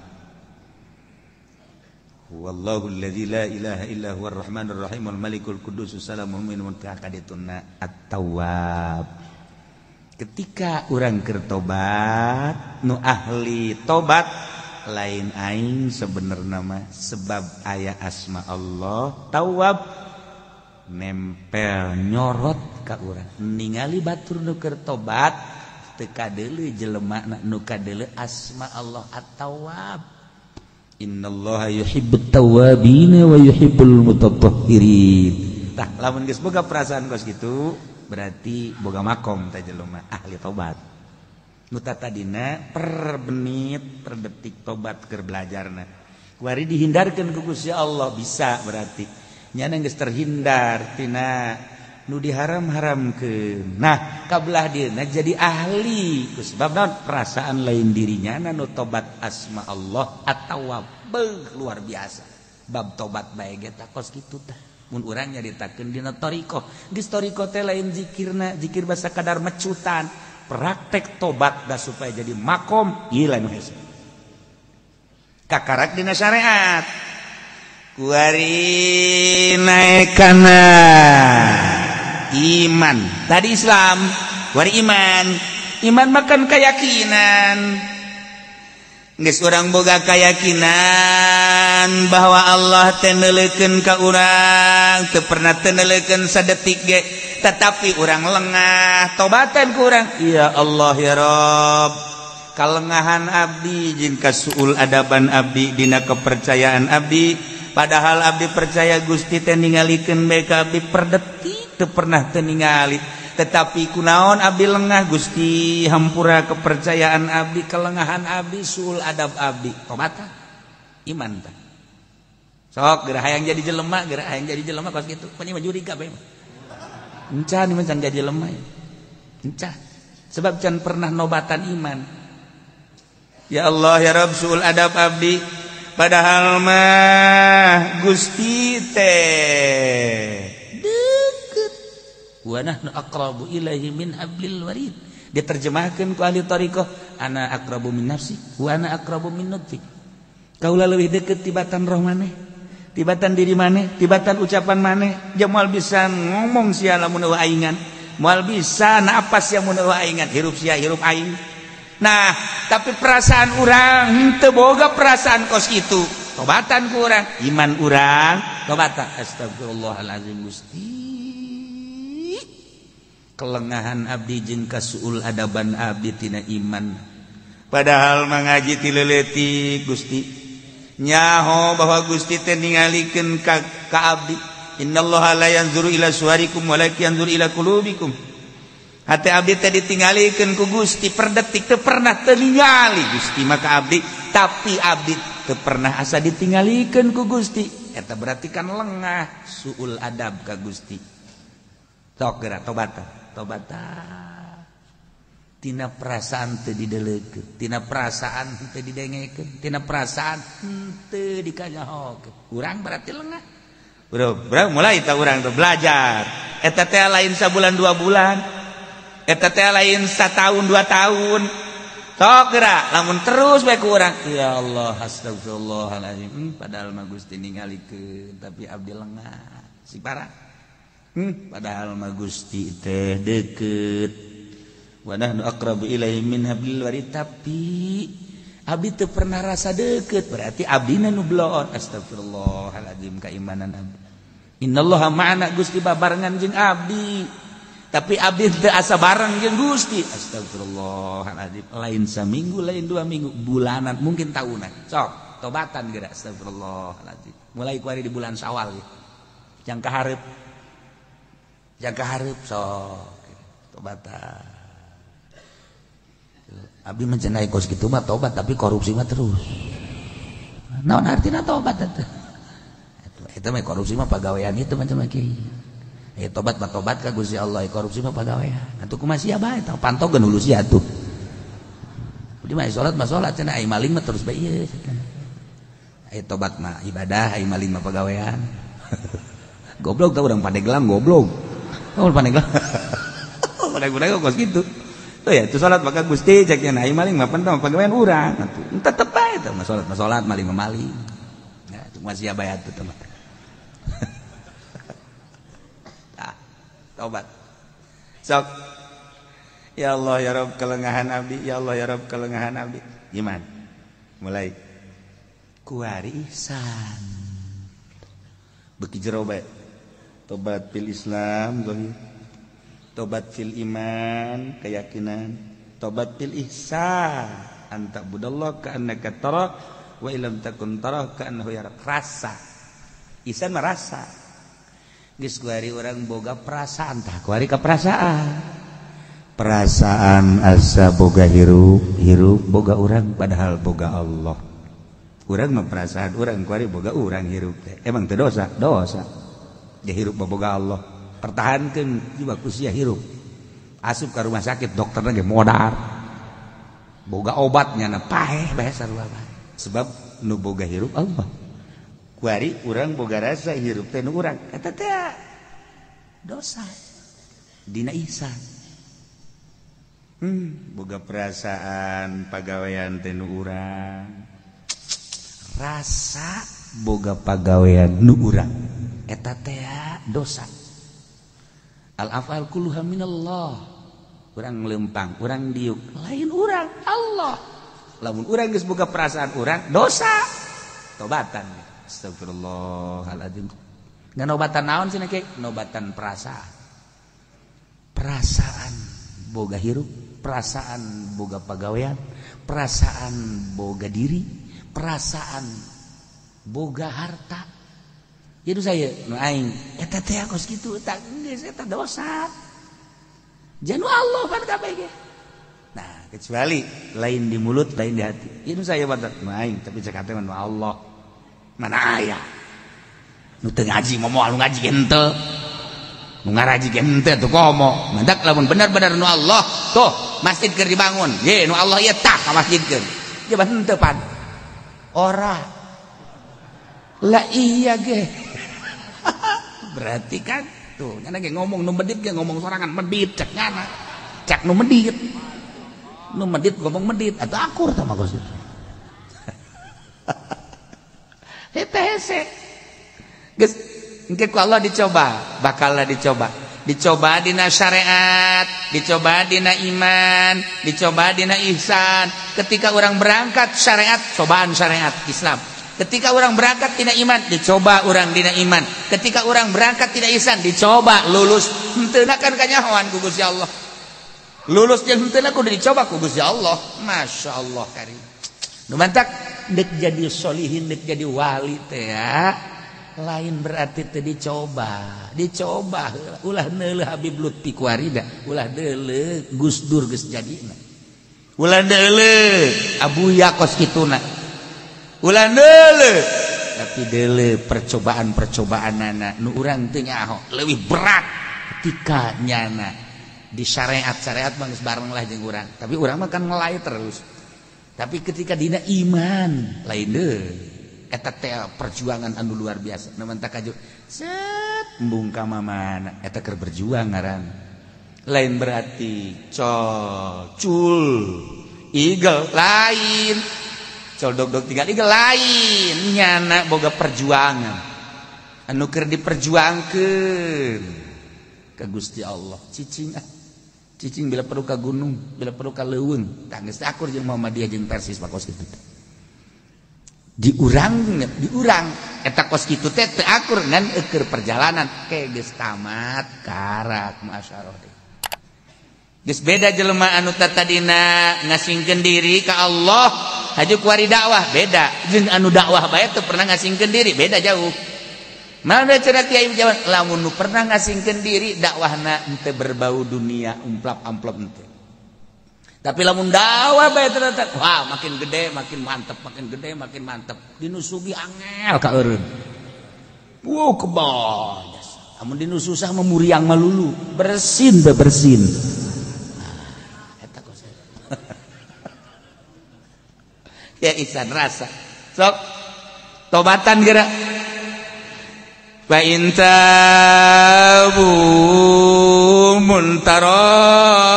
Wallahu alladzi la ilaha illa huwar rahmanur rahim wal malikul quddus salamul mu'minun taqadituna at-tawwab. Ketika urang keur tobat nu ahli tobat lain aing sebenarnya mah sebab aya asma Allah tawwab nempel nyorot ka urang ningali batur nu keur tobat teu kadeuleu jelema nu kadeuleu asma Allah at-tawwab. Innallaha yuhibbut tawwabin wa yuhibbul mutatahhirin. Tah lamun geus boga perasaan kos kitu berarti boga makom teh jelema ahli tobat. Nu tadina per menit per detik tobat keur belajarna. Kuari dihindarkeun ku Gusti Allah bisa berarti nyana geus terhindar tina nu diharam-haramkeun. Nah, kabelah dieuna jadi ahli ku sebab naon perasaan lain dirinya nu tobat asma Allah at-tawwab. Beuh luar biasa. Bab tobat bae ge tah kos kitu tah. Mun urang nyaritakeun dina thariqah. Geus thariqah teh lain zikirna, zikir basa kadar mecutan. Praktek tobat da supaya jadi makom ieu nu hese. Kakarak dina syariat. Kuari naekana iman. Tadi Islam, kuari iman. Iman makan keyakinan. Geus urang boga keyakinan bahwa Allah teh neuleukeun ka urang, teu pernah teu neuleukeun sadetik ge, tetapi urang lengah, tobatan ku urang. Ya Allah ya Rabb, kalengahan abdi jeung kasuul adaban abdi dina kepercayaan abdi, padahal abdi percaya Gusti teh ningalikeun bae ka abdi per detik teu pernah teu ningali. Tetapi kunaon abdi lengah Gusti, hampura kepercayaan abdi, kelengahan abdi, suul adab abdi, tobatan iman tah. Sok geura hayang jadi jelema, geura hayang jadi jelema kos kitu, pan ieu mah jurig kabeh mah. Encan ieu mah can jadi jelema. Encan. Sebab can pernah nobatan iman. Ya Allah ya Rabb, suul adab abdi, padahal mah Gusti teh wa nahnu aqrabu ilaihi min hablil warid. Diterjemahkeun ku ahli thariqah, ana aqrabu min nafsi wa ana aqrabu min nutfik. Kaula leuwih deukeut tibatan roh maneh, tibatan diri maneh, tibatan ucapan maneh. Jeung moal bisa ngomong sia lamun eueuh aingan, moal bisa napas sia mun eueuh aingan, hirup sia hirup aing. Nah, tapi perasaan urang henteu boga perasaan kos kitu. Tobatan ku urang, iman urang tobatan. Astagfirullahalazim Gusti. Kelengahan abdi jeung kasuul adaban abdi tina iman. Padahal mangaji ti leuletik Gusti. Nyaho bahwa Gusti teh ningalikeun ka abdi. Innallaha la yanzuru ila suwarikum walakin yanzuru ila qulubikum. Hate abdi teh ditinggalikeun ku Gusti per detik teu pernah teu ningali Gusti maka abdi, tapi abdi teu pernah asa ditinggalikeun ku Gusti. Eta berarti kan lengah suul adab ka Gusti. Sok geura tobatan. Tobatan tina perasaan teu didelekeun, tina perasaan teu didengekeun, tina perasaan teu dikanyahokeun. Urang berarti lengah. Bro, bro mulai ta urang tuh belajar. Eta teh lain sabulan 2 bulan. Eta teh lain satahun 2 tahun. Sok geura lamun terus bae ku urang. Ya Allah, astagfirullahalazim. Padahal mah Gusti ningalikeun tapi abdi lengah. Si parah. Padahal mah Gusti teh deukeut. Wa nahnu aqrabu ilaihi min hablil warid, tapi abdi teu pernah rasa deukeut, berarti abdina nu bloon. Astagfirullahalazim keimanan abdi. Innallaha ma'ana, Gusti babarengan jeung abdi. Tapi abdi teu asa bareng jeung Gusti. Astagfirullahalazim. Lain saminggu, lain 2 minggu, bulanan, mungkin tahunan. Sok, tobatan geura. Astagfirullahalazim. Mulai kuari di bulan Syawal ya. Jangka hareup. Jangka hareup sok tobatan. Abdi mencenai kos kitu mah tobat, tapi korupsi mah terus. Naon artina tobat eta? Eta mah korupsi mah pagawean itu macam kieu. Tobat mah tobat ka Gusti Allah, korupsi mah pagawean. Atuh kumaha sia bae tah pantogeun hulu sia atuh. Abdi mah salat cenah ai maling mah terus bae ieu. Ai tobat mah ibadah, ai maling mah pagawean. Goblok tah urang Pandeglang goblok. Oh Pandeglang. Pandeglang kos kitu. Tuh ya, itu salat maka Gusti cek nya ai maling mah pentong pagawean urang. Atuh tetep bae tah mah salat mah salat, maling mah maling. Ya, itu masih bae atuh teh mah. Tah, tobat. Sok. Ya Allah ya Rabb kelengahan abdi, ya Allah ya Rabb kelengahan abdi. Iman. Mulai kuari ihsan. Beki jero bae. Tobat fil Islam zahir, tobat fil iman keyakinan, tobat fil ihsan anta budallah ka'annaka tara wa illam takun tara ka'annahu yarak. Rasa ihsan merasa geus kuari urang boga perasaan tah kuari ka perasaan, perasaan asa boga hirup, hirup boga urang padahal boga Allah. Urang mah perasaan urang kuari boga urang hirup teh emang teu dosa, dosa. Dia hirup boga Allah, pertahankan juga kusia hirup. Asup ke rumah sakit dokternya ge modar, boga obatnya na paeh bae sarua bae. Sebab nu boga hirup Allah. Kuari urang boga rasa hirup teh nu urang eta teh dosa dina ihsan. Boga perasaan pagawean teh nu urang, rasa boga pagawean nu urang eta teh dosa. Al afal kulluha minallah. Urang lempang, urang diuk, lain urang, Allah. Lamun urang geus boga perasaan urang dosa, tobatan. Astagfirullahaladzim. Ngan obatan naon cenah ke? Nobatan perasaan. Perasaan boga hirup, perasaan boga pagawean, perasaan boga diri, perasaan boga harta. Jadi saya nu aing eta teh kos kitu eta geus eta dosa. Janu Allah pan kabeh ge. Nah, kecuali lain di mulut, lain di hati. Ieu saya batat nu aing tapi cek hate mah nu Allah. Mana aya nu teu ngaji moal nu ngaji henteu. Nu ngaraji ge henteu tuh komo. Mantak lamun bener-bener nu Allah, tuh masjid keur dibangun. Ye nu Allah ieu tah ka masjidkeun. Ye bah henteu pan. Ora. Lah iya ge. Berarti kan tuh nyana ge ngomong nu medit ge ngomong sorangan medit cek nyana. Cek nu medit. Nu medit ngomong medit atuh akur tah mah kos kitu. Eta hese. Geus engke ku Allah dicoba, bakal dicoba. Dicoba dina syariat, dicoba dina iman, dicoba dina ihsan. Ketika orang berangkat syariat, cobaan syariat Islam. Ketika orang berangkat dina iman, dicoba orang dina iman. Ketika orang berangkat dina ihsan, dicoba lulus. Henteu kan kanyahoan ku Gusti Allah. Lulus jeung henteu kudu dicoba ku Gusti Allah. Masya Allah karim. Nu mantak deuk jadi solihin, deuk jadi wali teh ya. Lain berarti teh dicoba, dicoba ulah neuleuh Habib Lutfi kuarida, ulah neuleuh Gus Dur geus jadina. Ulah neuleuh Abuya kos kituna. Ulah neuleuh tapi deuleuh percobaan-percobaanana nu urang teu nyaho leuwih berat ketika nyana di syariat-syariat mah geus bareng lah jeung urang, tapi urang mah kan ngelai terus. Tapi ketika dina iman lain deui. Eta teh perjuangan anu luar biasa. Nu mantak kaju set embung ka mamana eta keur berjuang ngaran. Lain berarti col cul igel lain. Col dog-dog tinggal igel lain. Nyana boga perjuangan. Anu keur diperjuangkeun ka Gusti Allah. Cicing ah. Cicing bila perlu ka gunung, bila perlu ka leuweung. Tah geus akur jeung Muhammadiyah jeung Persis pakos kitu. Diurang eta kos kitu teh teu akur ngan eueur perjalanan ke geus tamat karak masyaallah teh. Geus beda jelema anu tatadina ngasingkeun diri ka Allah haju kuari dakwah beda jeung anu dakwah bae teu pernah ngasingkeun diri beda jauh. Mana cenah kiai jawab lamun nu pernah ngasingkeun diri dakwahna henteu berbau dunia umplap-amplop henteu. Tapi lamun dakwah bae ternyata wah makin gede makin mantep, makin gede makin mantep. Dinu sugih angel ka eureun. Wow kebal. Amun dinu susah mah muriang malulu, bersin be bersin. Nah, eta kos. Ya ihsan rasa. Sok tobatan geura. Fa in tabu muntarobat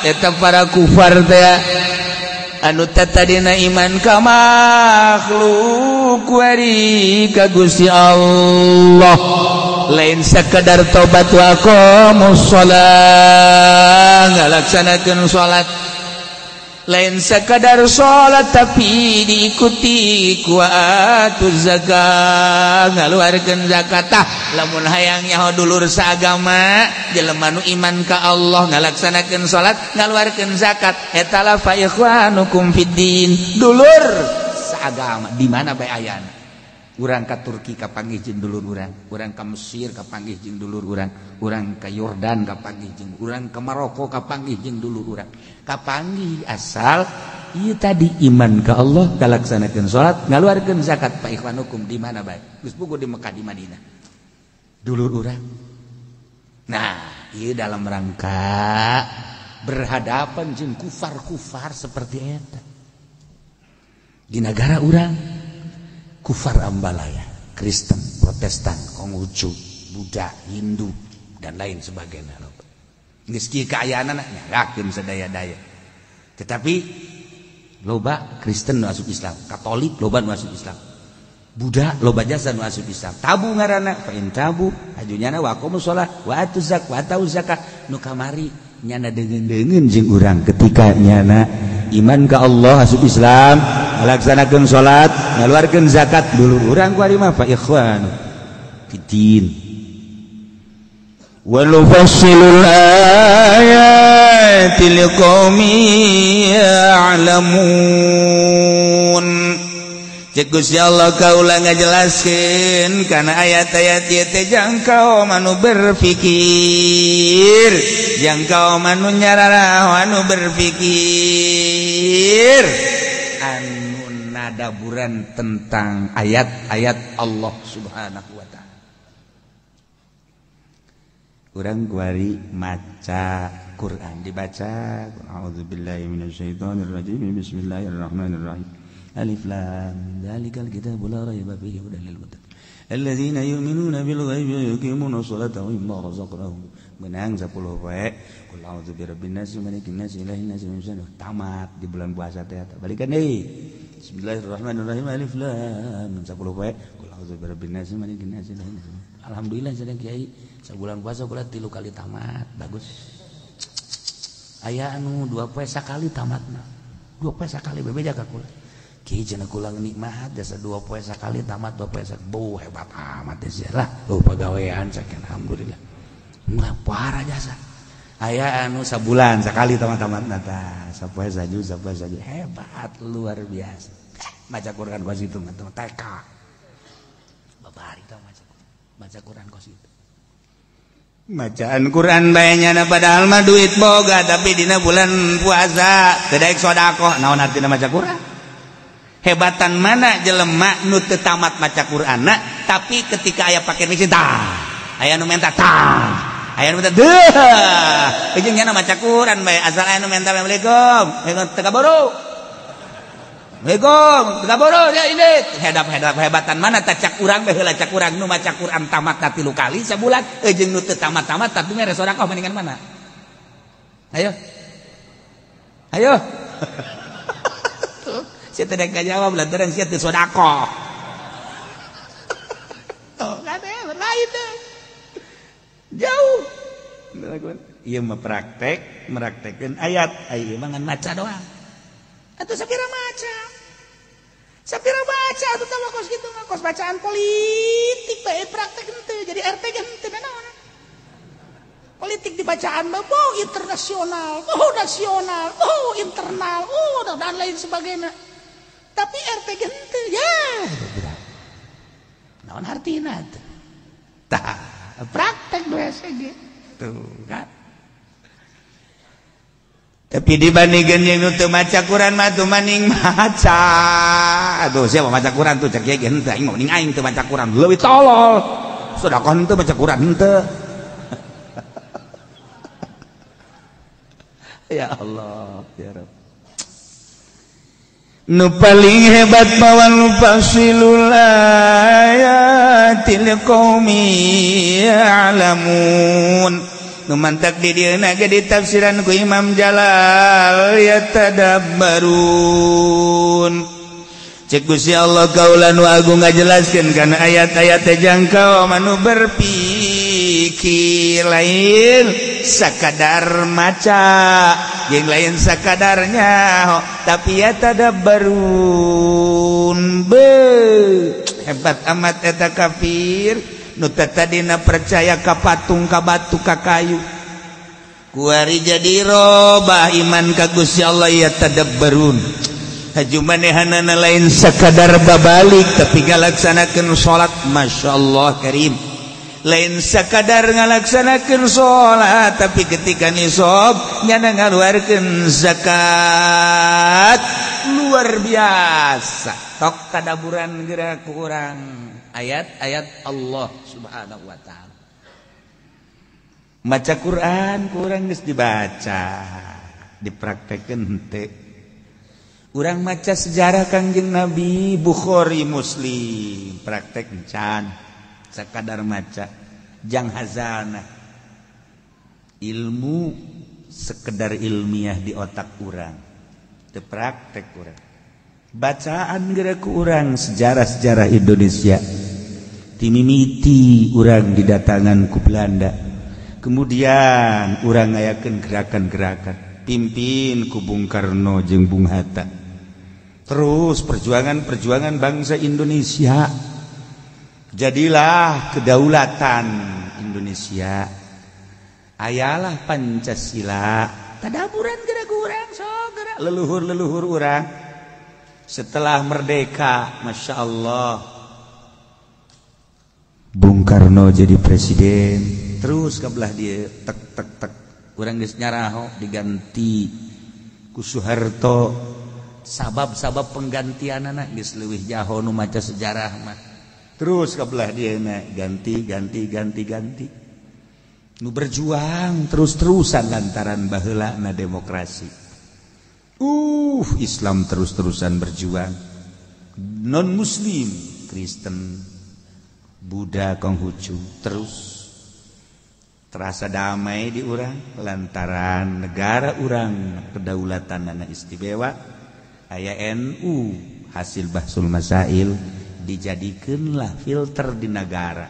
eta para kufar teh anu tadina iman ka makhluk wari ka Gusti Allah lain sekedar tobat wa aqamus shalah ngalaksanakeun salat lain sekadar salat tapi diikuti ku atuz zakat ngaluarkeun zakat. Tah lamun hayang nyaho dulur saagama jelema nu iman ka Allah ngalaksanakeun salat ngaluarkeun zakat eta la fa ikhwanukum fid din dulur saagama di mana bae ayana. Urang ka Turki kapanggih jeung dulur urang, urang ka Mesir kapanggih jeung dulur urang, urang ka Yordan kapanggih jeung urang, ka Maroko kapanggih jeung dulur urang. Kapanggih asal ieu tadi iman ka Allah, ngalaksanakeun salat, ngaluarkeun zakat, fa ikhwanukum di mana bae. Geus puguh di Mekah di Madinah. Dulur urang. Nah, ieu dalam rangka berhadapan jeung kufar-kufar seperti eta. Di negara urang kufar ambalaya, Kristen, Protestan, Konghucu, Buddha, Hindu, dan lain sebagainya. Geus kieu kaayaanana nyanggakeun sadaya-daya. Tetapi loba Kristen nu asup Islam, Katolik loba nu asup Islam, Buddha loba jasa nu asup Islam. Tabu ngaranna, fa in tabu hajunyana wa aqamu shalah wa atu zakat wa atau zakat. Nu kamari nyana deungeun-deungeun jeung urang ketika nyana iman ka Allah asup Islam, ngalaksanakeun salat, ngaluarkeun zakat dulu urang kuari mah fa ikhwan fiddin. Wa nufassilul ayati liqaumin ya'lamun. Cek Gusti Allah kaula ngajelaskeun kana ayat-ayat ieu teh jangkau anu berpikir, jangkau anu nyararah anu berpikir, anu nadaburan tentang ayat-ayat Allah Subhanahu wa ta'ala. Urang kuari maca Quran dibaca, a'udzubillahi minasyaitonirrajim, bismillahirrahmanirrahim. Alif lam dzalikal kitabu la raiba fihi hudan lil muttaqin alladzina yu'minuna bil ghaibi wa yuqimuna sholata wa mimma razaqnahum. Menang 10 poe. Qul a'udzu birabbin nas, malikin nas, ilahin nas, min syarri. Tamat di bulan puasa teh balikan deui. Bismillahirrahmanirrahim. Alif lam 10 poe. Qul a'udzu birabbin nas, malikin nas, ilahin nas. Alhamdulillah sadaya kiai sabulan puasa kula 3 kali tamat. Bagus. Aya anu 2 poe sakali tamatna. 2 poe sakali bebeja ka kula. Kiai cenah kula nikmat jasa 2 poe sakali tamat 2 poe sakali. Beuh hebat amat teh lah. Oh pagawean sakian alhamdulillah. Enggak parah jasa. Aya anu sabulan sakali tamat-tamatna tah. Sapoe saju sapoe saju hebat luar biasa. Maca Quran kos itu mah TK. Babari tah maca Quran kos itu. Bacaan Quran bae nyana padahal mah duit boga tapi dina bulan puasa teu daek sedekah. Naon artina maca Quran? Hebatan mana jelema nu teu tamat maca Qur'anna tapi ketika aya paket mixin tah aya nu menta tah aya nu menta deuh jeung nyana maca Qur'an bae asal aya nu menta assalamualaikum teu kaburu assalamualaikum teu kaburu ya ini hedap-hedap hebatan mana tah cak urang bae heula cak urang nu maca Qur'an tamat 3 kali sabulan jeung nu teu tamat-tamat tapi mere sedekah mendingan mana? Ayo ayo. Saya tidak jawab lantaran saya teu sedekah. Tuh kan lain deh. Jauh. Ieu mah praktek, meraktekkeun ayat, ieu mah ngan maca doang. Atuh sapira maca. Sapira baca atuh tah kos kitu mah kos bacaan politik bae praktek henteu jadi RT ge henteu naon. Politik dibacaan mah oh internasional, oh nasional, oh internal, oh dan lain sebagainya. Tapi RT henteu ya. Naon hartina teh? Tah, praktek BSG. Tuh kan. Tapi dibandingkeun jeung nu teu maca Quran mah tuh maning maca. Aduh, siapa maca Quran tuh cek ge henteu aing mah mending aing teu maca Quran leuwih tolol. Sedekah henteu maca Quran henteu. Ya Allah, ya Rabb. Nu paling hebat mawan nufasilul ayati liqaumi ya'lamun. Nu mantak di dieu na ge ditafsiran ku Imam Jalal yatadabbarun. Cek Gusti Allah kaula nu agung ngajelaskeun kana ayat-ayat teh jangkau manu berpikir lain sakadar maca jeung lain sakadarnya tapi ya tadabbarun. Be hebat amat eta kafir nu tadina percaya ka patung ka batu ka kayu kuari jadi robah iman ka Gusti Allah ya tadabbarun. Haju manehanana lain sakadar babalik tapi ngalaksanakeun salat masyaallah karim. Lain sakadar ngalaksanakeun salat tapi ketika nisab nyana ngaluarkeun zakat luar biasa. Tok tadaburan geura ku urang ayat-ayat Allah Subhanahu wa taala. Maca Quran ku urang geus dibaca, dipraktekeun henteu. Urang maca sejarah Kangjeng Nabi Bukhari Muslim, praktek encan sakadar maca jang hazanah. Ilmu sekedar ilmiah di otak urang, teu praktek urang. Bacaan geura ku urang sejarah-sejarah Indonesia. Timimiti urang didatangan ku Belanda. Kemudian urang ngayakeun gerakan-gerakan, pimpin ku Bung Karno jeung Bung Hatta. Terus perjuangan-perjuangan bangsa Indonesia. Jadilah kedaulatan Indonesia. Ayalah Pancasila. Tadaburan geura ku urang sok geura leluhur-leluhur urang. Setelah merdeka, Masya Allah, Bung Karno jadi presiden. Terus kebelah dia tek tek tek, urang geus nyaraho diganti ku Soeharto. Sabab-sabab penggantianana geus leuwih jaho nu maca sejarah mah. Terus kebelah dia ganti ganti ganti ganti. Nu berjuang terus-terusan lantaran baheula na demokrasi. Islam terus-terusan berjuang. Non muslim, Kristen, Buddha, Konghucu terus terasa damai di urang lantaran negara urang kedaulatan anak istimewa. Aya NU hasil bahsul masail dijadikeunlah filter di negara.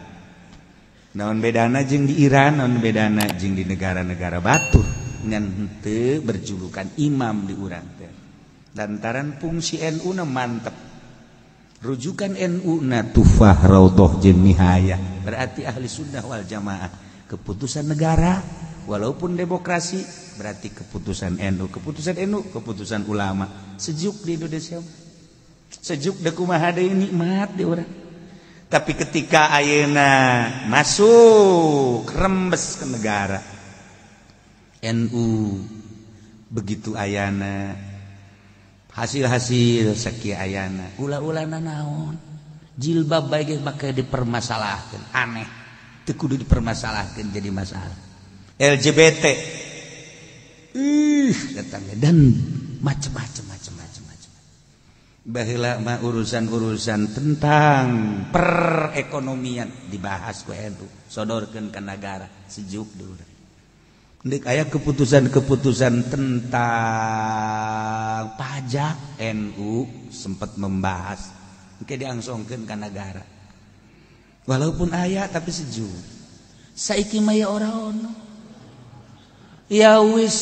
Naon bedana jeung di Iran, naon bedana jeung di negara-negara batur ngan henteu berjulukan imam di urang teh. Lantaran fungsi NU na mantep. Rujukan NU na Tufah Raudhah jeung Nihayah, berarti ahli sunnah wal jamaah. Keputusan negara walaupun demokrasi berarti keputusan NU, keputusan NU, keputusan ulama. Sejuk di Indonesia. Sejuk da kumaha deui nikmat di urang. Tapi ketika ayeuna masuk rembes ke negara NU begitu ayana hasil-hasil sakieu ayana ulah-ulahna naon jilbab bae geus make dipermasalahkeun aneh teu kudu dipermasalahkeun jadi masalah LGBT datangnya dan macam-macam macam-macam macam. Baheula mah urusan-urusan tentang perekonomian dibahas ku NU, sodorkeun ka nagara, sejuk dulu. Ndek aya keputusan-keputusan tentang pajak NU sempat membahas, engke diangsongkeun ka nagara. Walaupun aya tapi sejuk. Saiki mah ya ora ono. Ya wis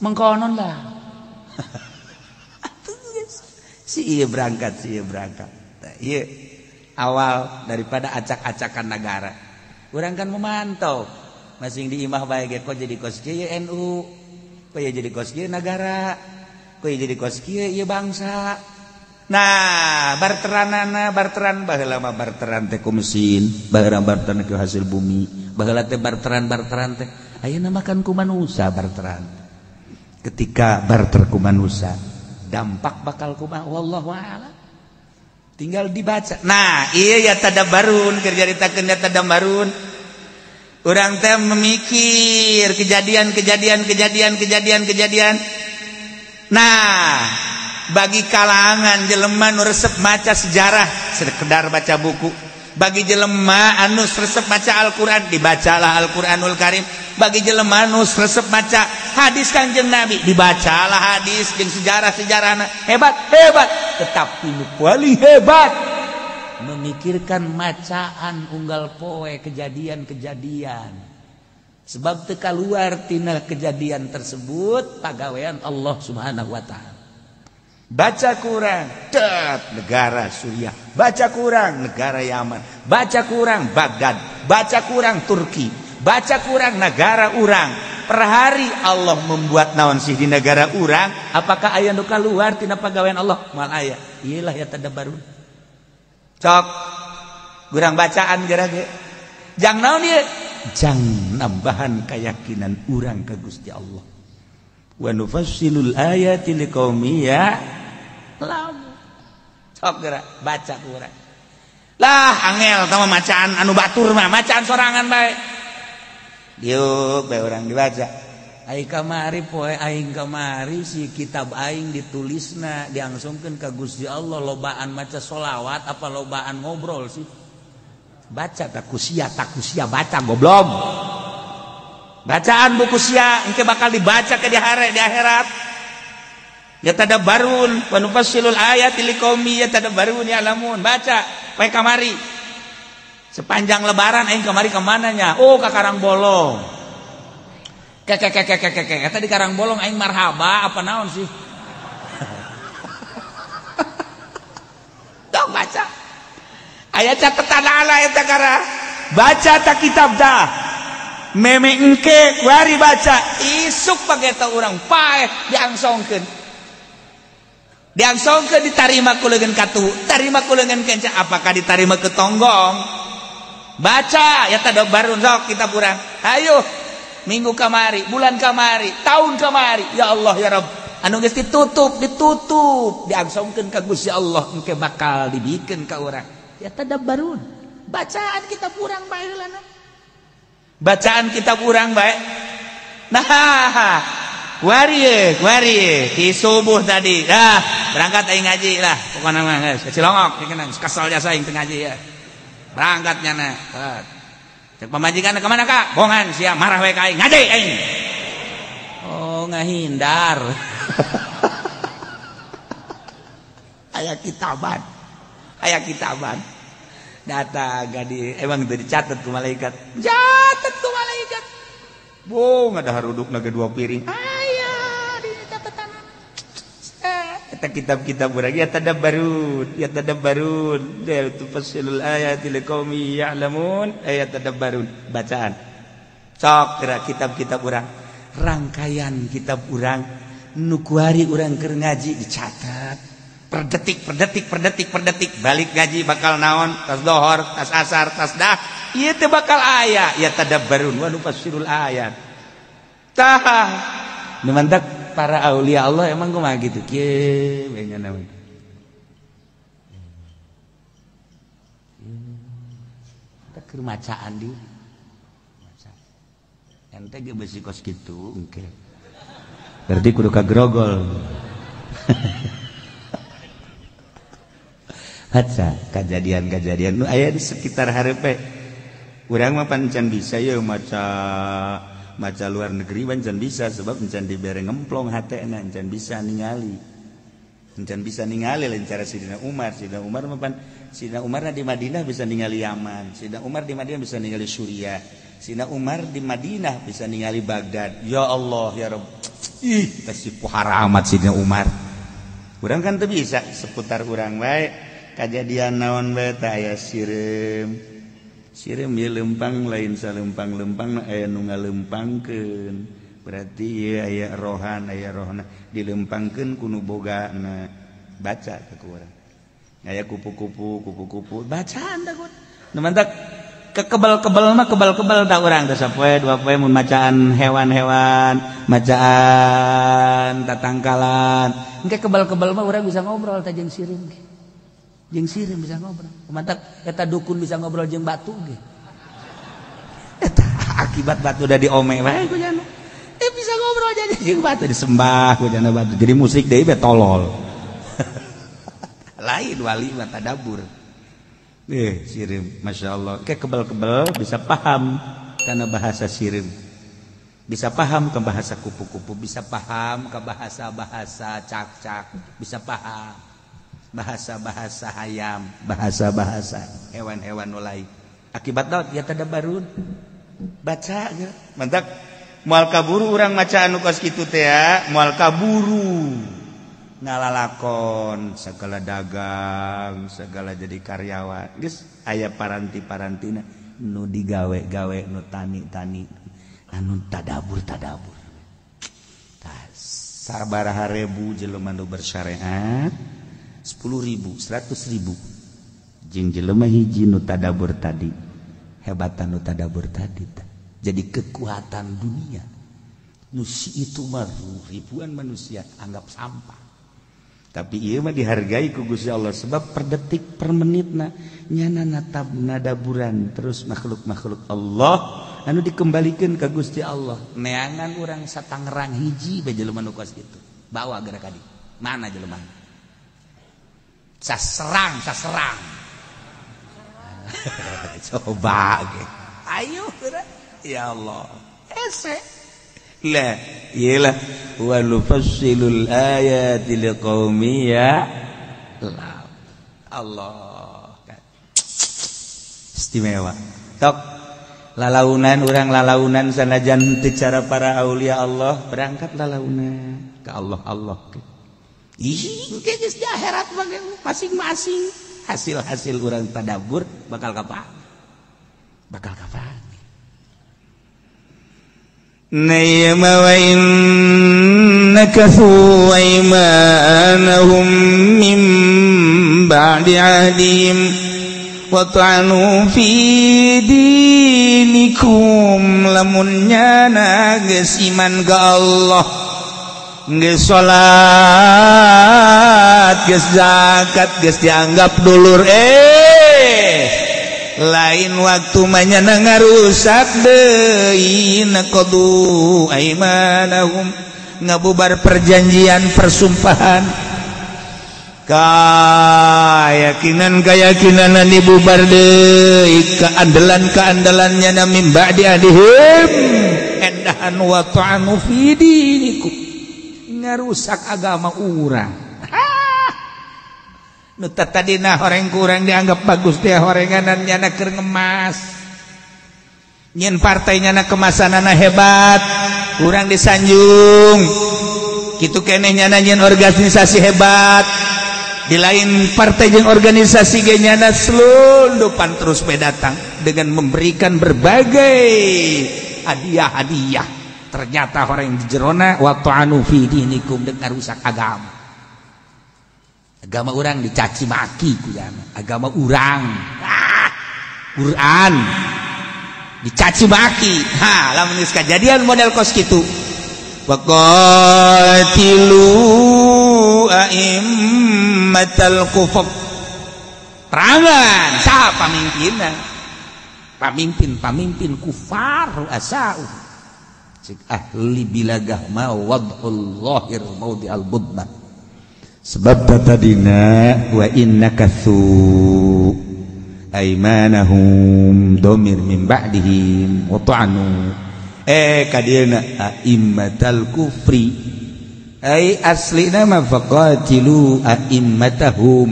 mengkonon lah. Si iya berangkat, si iya berangkat. Iya awal daripada acak-acakan negara. Urang kan memantau. Masing di imah bae ge kok jadi kos kieu NU, kok jadi kos kieu negara, kok jadi kos kieu ieu bangsa. Nah, barteranana barteran baheula mah barteran teh ku mesin, baheula barteran ku hasil bumi, baheula teh barteran-barteran teh ayeuna makan ku manusia barteran. Ketika barter ku manusia, dampak bakal kumaha wallahu a'lam. Tinggal dibaca. Nah, iya ya tadabarun, keur caritakeun ya tadabarun. Urang teh memikir kejadian-kejadian kejadian kejadian kejadian. Nah, bagi kalangan jelema nu resep maca sejarah, sekedar baca buku. Bagi jelema anu resep maca Al-Qur'an, dibacalah Al-Qur'anul Karim. Bagi jelema anu resep maca hadis Kanjeng Nabi, dibacalah hadis jeung sejarah-sejarahna. Hebat, hebat. Tetapi nu paling hebat memikirkan macaan unggal poe kejadian-kejadian. Sebab teu kaluar tina kejadian tersebut pagawean Allah Subhanahu wa taala. Baca kurang, tet negara Suriah. Baca kurang negara Yaman. Baca kurang Baghdad. Baca kurang Turki. Baca kurang negara urang. Per hari Allah membuat naon sih di negara urang, apakah aya nu kaluar tina pagawean Allah? Moal aya. Iyalah ya tadabarun. Cok kurang bacaan geura ge. Jang naon ieu? Jang nambahan keyakinan urang ka Gusti Allah. Wa nufassilul ayati liqaumin ya'lamun. Cok geura baca kurang. Lah angel tah macaan anu batur mah, macaan sorangan bae. Diuk bae urang dibaca. Ai kamari poe aing kamari si kitab aing ditulisna diangsungkeun ka Gusti Allah lobaan maca solawat apa lobaan ngobrol sih. Baca takusia takusia baca goblok. Bacaan buku sia engke bakal dibaca ke di hari di akhirat. Ya tadabbarun wa nufassilul ayati liqaumi yatadabbarun ya'lamun. Baca poe kamari. Sepanjang lebaran aing kamari ka mana nya? Oh ka Karangbolong. Ke eta di Karangbolong aing marhaba apa naon sih? Tong baca. Aya catetan ala eta kara. Baca ta kitab dah. Meme engke kuari baca isuk pageta urang paeh diangsongkeun. Diangsongkeun ditarima ku leungeun katuhu, tarima ku leungeun kenca, apakah ditarima ke tonggong? Baca ya tadabbarun sok kitab urang. Ayo minggu kamari, bulan kamari, tahun kamari, ya Allah ya Rabb. Anu geus ditutup, ditutup, diangsongkeun ka Gusti Allah engke bakal dibikeun ka urang. Ya tadabbarun. Bacaan kitab urang bae heulana. Bacaan kitab urang bae. Nah, kuari di subuh tadi. Dah, berangkat aing ngaji lah. Pokona mah geus cilongok kesel jasa aing teu ngaji ya. Berangkat nyana. Cek pamajikan ka mana Kak? Bongan sia marah we ka aing. Ngaji aing. Oh, ngahindar. Aya kitaban. Aya kitaban. Data gadi emang itu dicatat ku malaikat. Catat ku malaikat. Bung ada haruduk naga dua piring. Aya di catatan. Eta kitab-kitab urang ya tadabbarun, ya tadabbarun. Ya tufassilul ayati liqaumi ya'lamun, ayat tadabbarun. Bacaan. Sok geura kitab-kitab urang, rangkaian kitab urang nu kuari urang keur ngaji dicatat. Per detik, per detik, per detik, per detik. Balik gaji bakal naon, tas dohor, tas asar, tas dah. Ieu teh bakal aya, ya tadabbarun wa nufassirul ayat. Tah. Nu mantak para aulia Allah emang kumaha gitu. Kieu we nya naon. Teh keur macaan di. Maca. Ente ge beusi kos kitu engke. Berarti kudu kagrogol. Baca kejadian-kejadian nu aya di sekitar hareupe. Urang mah pan can bisa ye maca luar negeri pan can bisa sebab can dibere ngemplong hatena, can bisa ningali. Can bisa ningali lain cara Sidina Umar. Sidina Umar mah pan Sidina Umar di Madinah bisa ningali Yaman, Sidina Umar di Madinah bisa ningali Suriah, Sidina Umar di Madinah bisa ningali Baghdad. Ya Allah ya Rabb. Ih, teh si pohara amat Sidina Umar. Urang kan teu bisa seputar urang wae. Kajadian naon bae teh aya sireum. Sireum ieu leumpang lain saleumpang-leumpang aya nu ngaleumpangkeun. Berarti ieu aya rohan, aya rohna dileumpangkeun ku nu bogana. Baca ka ku urang. Aya kupu-kupu, kupu-kupu, bacaan tah ku. Nu mantak kekebel-kebel mah kebel-kebel tah urang teh sapoe dua poe mun macaan hewan-hewan, macaan tatangkalan. Engke kebel-kebel mah urang bisa ngobrol tah jeung sireum ge. Jeung sireum bisa ngobrol. Mantak eta dukun bisa ngobrol jeung batu ge. Eta akibat batu udah diome wae ku jana. Bisa ngobrol jadi jeung batu disembah ku jana batu. Jadi musrik deui be tolol. Lain wali mah tadabbur. Sireum masyaallah. Ke kebel-kebel bisa paham karena bahasa sireum. Bisa paham ke bahasa kupu-kupu, bisa paham ke bahasa-bahasa cak-cak, bisa paham bahasa-bahasa hayam, bahasa-bahasa hewan-hewan mulai. Akibat naon? Ya tadabbarun. Baca ge. Mantak moal kaburu urang maca anu kos kitu teh ya, moal kaburu. Ngalalakon segala dagang, segala jadi karyawan. Geus aya paranti-parantina nu digawe-gawe, nu tani-tani, anu tadabur-tadabur. Tah sabaraha ribu jelema nu bersyariat, 10.000, 100.000 jeung jelema hiji nu tadabur tadi, hebatan nu tadabur tadi tah. Jadi kekuatan dunia nu si itu mah ribuan manusia anggap sampah, tapi ieu mah dihargai ku Gusti Allah sebab per detik per menitna nyana natab nadaburan terus makhluk-makhluk Allah anu dikembalikeun ka Gusti Allah. Neangan urang satangerang hiji bae jelema nu kos kitu, bawa geura ka dieu mana jelema saserang saserang. Coba ge ayo geura. Ya Allah. Hese. Lah, iyalah wa nufassilul ayati liqaumi ya Allah. Istimewa. Tok lalaunan urang lalaunan sanajan teu cara para aulia Allah berangkat lalaunan ke Allah Allah. Ih, engke geus di akhirat masing-masing hasil-hasil urang tadabbur bakal kapan? Bakal kapan? Nayma wa innakathu aymanahum min ba'di ahdihim wa ta'anu fi dinikum lamun nyana geus iman ka Allah geus salat geus zakat geus dianggap dulur lain waktu manyana ngarusak deui naqadu aimanahum ngabubar perjanjian persumpahan keyakinan-keyakinan dibubar deui keandalan-keandalannya na mim ba'di adihim endahan wa ta'anu fi dinikum ngarusak agama urang. Nu tadina horeng kurang dianggap bagus teh horenganan nyana keur ngemas. Nyen partai nyana kemasanana hebat, urang disanjung. Kitu keneh nyana nyen organisasi hebat. Di lain partai jeung organisasi ge nyana selundupan terus pe datang dengan memberikan berbagai hadiah-hadiah. Ternyata horeng di jerona wa ta'anu fi dinikum deung ngarusak agama. Agama urang dicaci maki ku jana. Agama urang. Quran dicaci maki. Ha, lamun geus kajadian model kos kitu. Waqatilu a'immatal kufur. Perangan saha pamimpinna? Pamimpin-pamimpin kufar ru'asa'u. Cik ahli bilagah ma wad'ul zahir maudhi'al budman. Sebab tadina wa innakatsu aymanahum domir min ba'dihim wa ta'anu kadieuna a'immatal kufri ai aslina ma faqatilu a'immatahum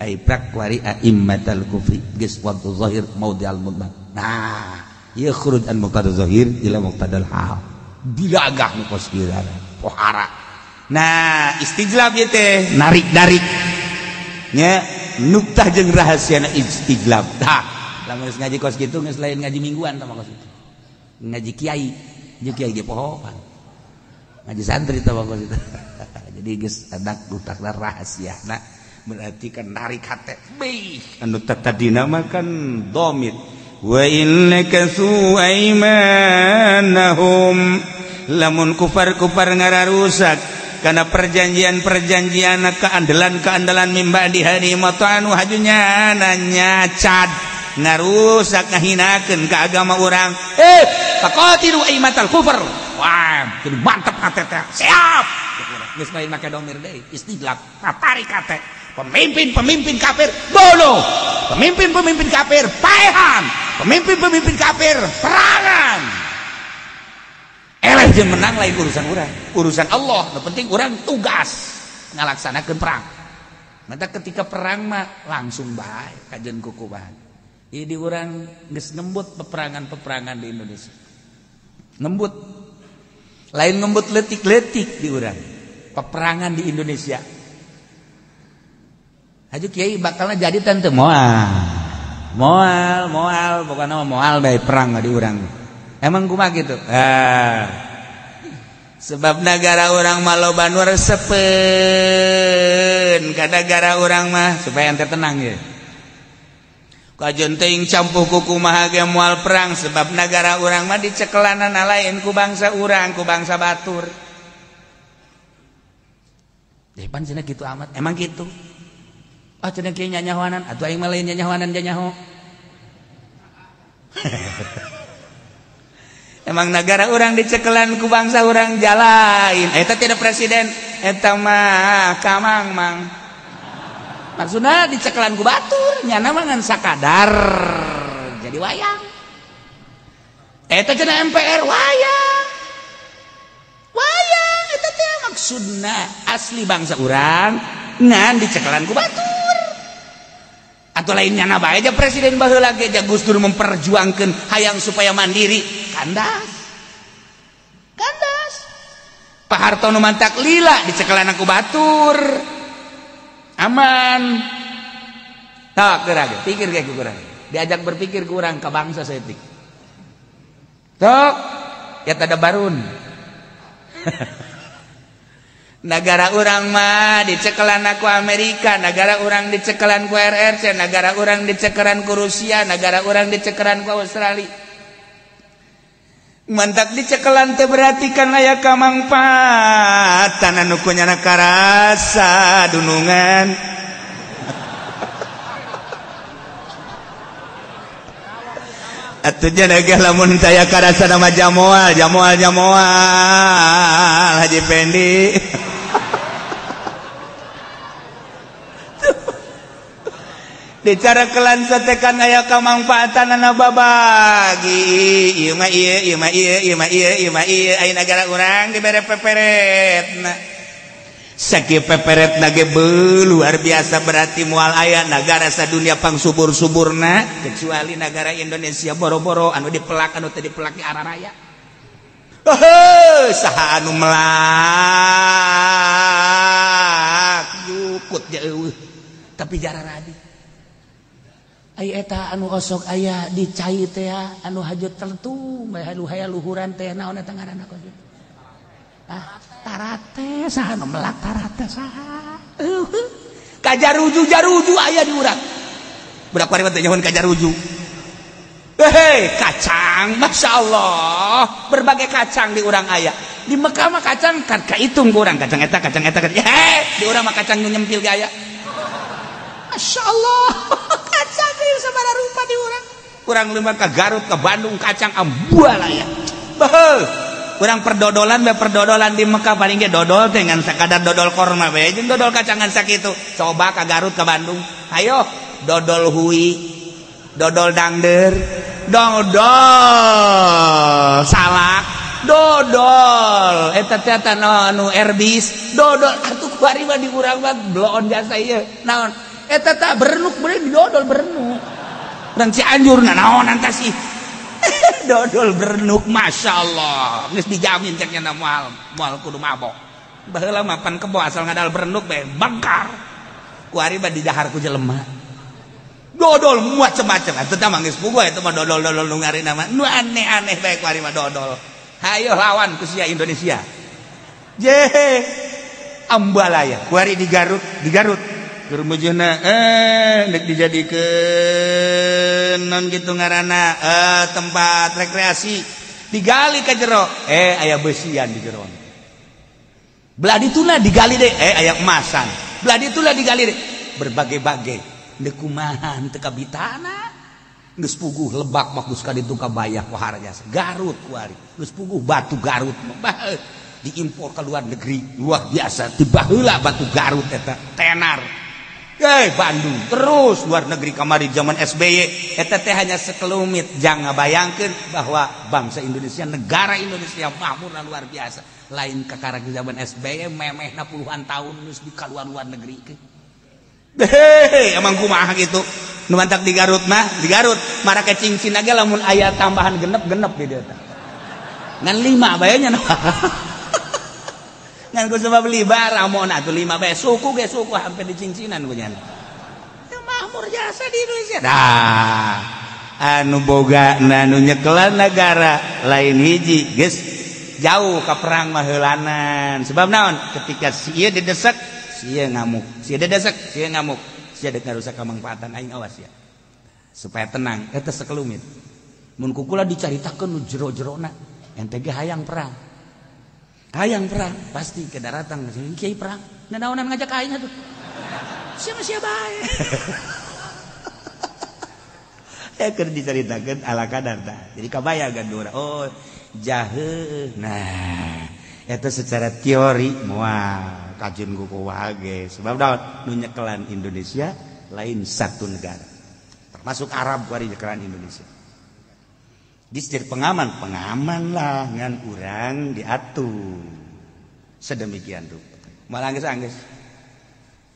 ai prakwari a'immatal kufri geus wad'u zahir maudhi'al mudman. Nah ieu khuruj an muqtada zahir ila muqtadal hal bilagah nu kos kieu pohara. Nah istijlab ieu teh narik-narik nya nuktah jeung rahasiana istijlab. Tah lamun geus ngaji kos kitu geus lain ngaji mingguan tah mah kos kitu. Ngaji kiai, jeung kiai ge pohoan. Ngaji santri tah mah kos kitu. Jadi geus adak nuktahna rahasiana berarti kan narik hate. Beuh anu tadina mah kan domir wa innakatsu aymanahum lamun kufar-kufar ngararusak karena perjanjian-perjanjian keandalan-keandalan mimba di hari matanu hajunya nanya cad ngarusak ngahinakeun ka agama urang faqatilu aimatal kufur. Wah jadi mantep hate teh siap geus lain make domir deui istidlal tarik hate pemimpin-pemimpin kafir bodoh, pemimpin-pemimpin kafir paehan, pemimpin-pemimpin kafir perangan. Eleh jeung menang lain urusan urang, urusan Allah. Nu penting urang tugas ngalaksanakeun perang. Mata ketika perang mah langsung bae kajen kukubahan. Jadi urang geus ngembut peperangan-peperangan di Indonesia. Ngembut. Lain ngembut leutik-leutik di urang. Peperangan di Indonesia. Haju kiai bakalna jadi tante moal. Moal, moal, pokokna moal bae perang di urang. Emang kumaha gitu? Sebab negara orang mah loba nu resepeun ka negara urang mah supaya ente tenang ya. Kajen teuing campuh ku kumaha ge moal perang sebab negara urang mah dicekelanana lain ku bangsa urang, ku bangsa batur. Depan cenah kitu amat. Emang kitu. Ah cenah kieu nyanyahoanan, atuh aing mah lain nyanyahoanan janyaho. Emang negara orang dicekelan ku bangsa orang jalain. Eta tidak presiden, eta mah kamang mang. Maksudna dicekelan ku batur, nyana mah ngan sakadar jadi wayang. Eta cenah MPR wayang. Wayang eta teh maksudna asli bangsa urang ngan dicekelan ku batur. Atau lainnya na bae aja presiden baheula ge Gus Dur memperjuangkeun hayang supaya mandiri kandas. Kandas. Pak Harto nu mantak lila dicekelan ku batur. Aman. Tak geura pikir ge ku urang. Diajak berpikir ku urang ka bangsa saeutik. Tok, ya tadabarun. Negara urang mah dicekelan ku Amerika, negara urang dicekelan ku RRC, negara urang dicekelan ku Rusia, negara urang dicekelan ku Australia. Mantak dicekelan teh berarti kan aya kamangpaatan anu kunyana karasa dunungan. Atuh janaga lamun taya karasa nama jamoal, jamoal, jamoal Haji Pendi. Dicara kelan satekan aya kamangfaatan anu babagi. Ieu mah ieu, ieu mah ieu, ieu mah ieu, ieu mah ieu. Aya nagara urang dibere peperetna. Sakieu peperetna ge luar biasa berarti moal aya nagara sadunia pangsubur-suburna kecuali nagara Indonesia boro-boro anu dipelak anu teu dipelak di araraya. Heuh, saha anu melak jukut jeueuh tapi jararadi. Ai eta anu osok aya di cai teh anu hajut tertentu anu haya luhuran teh naon eta ngaranna kok. Ah, tarate saha nu melak tarate saha. Kajaruju-jaruju aya di urang. Budak kuari mah teu nyahoan kajaruju. Hei, kacang, Masya Allah, berbagai kacang di urang aya. Di Mekah mah kacang kan kahitung ku urang, kacang eta, kacang eta, kacang. Hei, di urang mah kacang nu nyempil ge aya. Masya Allah, kacang ieu sabaraha rupa di urang. Urang leumpang ka Garut, ka Bandung kacang ambual aya. Beuh. Urang perdodolan be perdodolan di Mekah paling ge dodol teh ngan sakadar dodol korma we jeung dodol kacangan sakitu. Coba ka Garut ka Bandung. Ayo dodol hui, dodol dangder, dodol salak, dodol eta teh anu erbis, dodol atuh kuari mah di urang mah bloon jasa ieu. Naon? Eta teh berenuk bener dodol berenuk. Urang Cianjur naonan teh sih. Dodol berenuk Masya Allah geus dijamin ceknya na moal moal kudu mabok. Baheula mah pan kebo asal ngadal berenuk bae bangkar. Kuari mah didahar ku jelema. Dodol macem-macem atuh tah mah geus puguh eta mah dodol-dodol nu ngarina mah nu aneh-aneh bae kuari mah dodol. Hayo lawan ku sia Indonesia. Je ambalaya kuari di Garut, di Garut. Keur mujuna deuk dijadikeun non gitu ngaranna tempat rekreasi digali ka jero aya besian di jero. Belah dituna digali deh aya emasan. Belah dituna digali deh berbagai-bagai deuk kumaha teu kabitana. Geus puguh lebak mah geus ka ditu ka bayah wahar jasa. Garut kuari geus puguh batu Garut mah diimpor ke luar negeri luar biasa ti baheula batu Garut eta tenar. Bandung terus luar negeri kamari zaman SBY eta teh hanya sekelumit jangan bayangkeun bahwa bangsa Indonesia negara Indonesia makmur luar biasa lain kakara zaman SBY memehna puluhan tahun geus di kaluar luar negeri ke. Hei, emang kumaha gitu nu mantak di Garut mah di Garut marake cincin ge lamun aya tambahan genep-genep di dieu teh ngan 5 bae nya. Ngan ku sebab lima ramon atuh 5 bae suku ge suku hampir dicincinan ku nyana. Ya makmur jasa di Indonesia. Dah anu boga anu nyekelan negara lain hiji geus jauh ka perang mah heulanan. Sebab naon? Ketika si ieu didesek, si ieu ngamuk. Si ieu didesek, si ieu ngamuk. Si ieu deuk ngarusak kamangfaatan aing awas ya. Supaya tenang eta sekelumit. Mun kukula dicaritakeun nu jero-jerona ente ge hayang perang. Hayang perang pasti ke daratan kiai perang nanaonan ngajak aing atuh siapa siapa bae. Ya keur dicaritakeun ala kadar tah jadi kabaya gandura oh jahe. Nah eta secara teori moal kajeun ku kumaha ge sebab naon nu nyekelan Indonesia lain satu negara termasuk Arab kuari nyekelan Indonesia. Dis jadi pengaman, pengaman lah ngan urang diatur sedemikian rupa. Malah angges-angges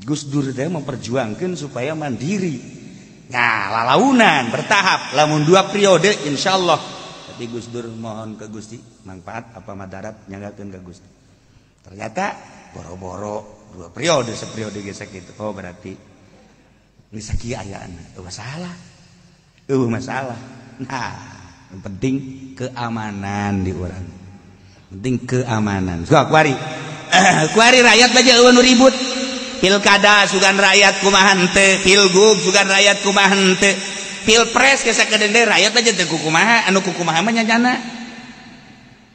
Gus Dur teh memperjuangkan supaya mandiri. Nah, lalaunan bertahap lamun 2 periode insyaallah. Tapi Gus Dur mohon ke Gusti manfaat apa madarat nyanggakeun ka Gusti. Ternyata boro-boro 2 periode seperiode gesek gitu. Oh berarti geus sakieu ayaanna. Eueuh masalah. Eueuh masalah. Nah, yang penting keamanan di urang. Penting keamanan. Sok kuari. Kuari rakyat aja eueuh nu ribut. Pilkada sugan rakyat kumaha henteu, pilgub sugan rakyat kumaha henteu, pilpres geus sakedeung rakyat aja teu kukumaha, anu kukumaha mah nyana.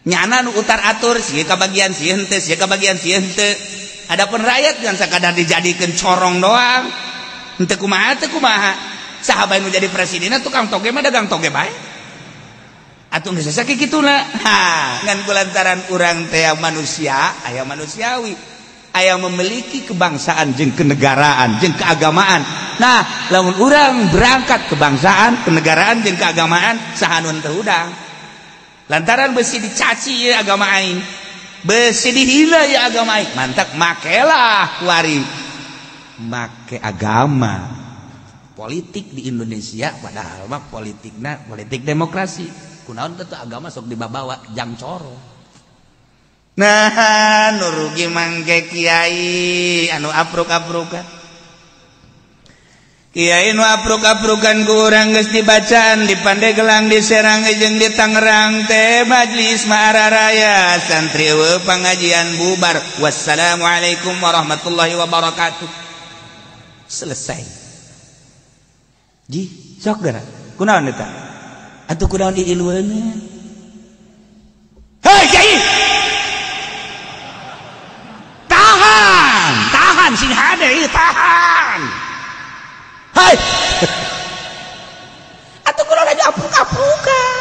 Nyana nu utar atur sieun kabagian sieun henteu, sieun kabagian sieun henteu. Adapun rakyat jangan sakadar dijadikeun corong doang. Henteu kumaha teu kumaha. Saha bae nu jadi presiden tukang toge mah dagang toge bae. Atuh geus sakieu kituna. Ha, ngan kulantaran urang teh manusia, aya manusiawi. Aya memiliki kebangsaan jeung kenegaraan jeung keagamaan. Nah, lamun urang berangkat kebangsaan, kenegaraan jeung keagamaan saha nu teu hudang. Lantaran besi dicaci ya agama aing, besi dihina ya agama aing, mantak makelah kuari make agama. Politik di Indonesia padahal mah politikna politik demokrasi. Kunaon teh agama sok dibabawa jang coro. Nah, nu rugi mangke kiai anu apruk-aprukan. Kiai nu apruk-aprukan ku urang geus dibacaan di Pandeglang, di Serang jeung di Tangerang teh majlis ma'araraya santri eueuh pangajian bubar. Wassalamualaikum warahmatullahi wabarakatuh. Selesai. Ji, sok geura. Kunaon eta? Atuh kunaon diilueun? Hei kiai! Tahan sing hade ieu tahan. Hai. Atuh kunaon aja apruk-aprukan.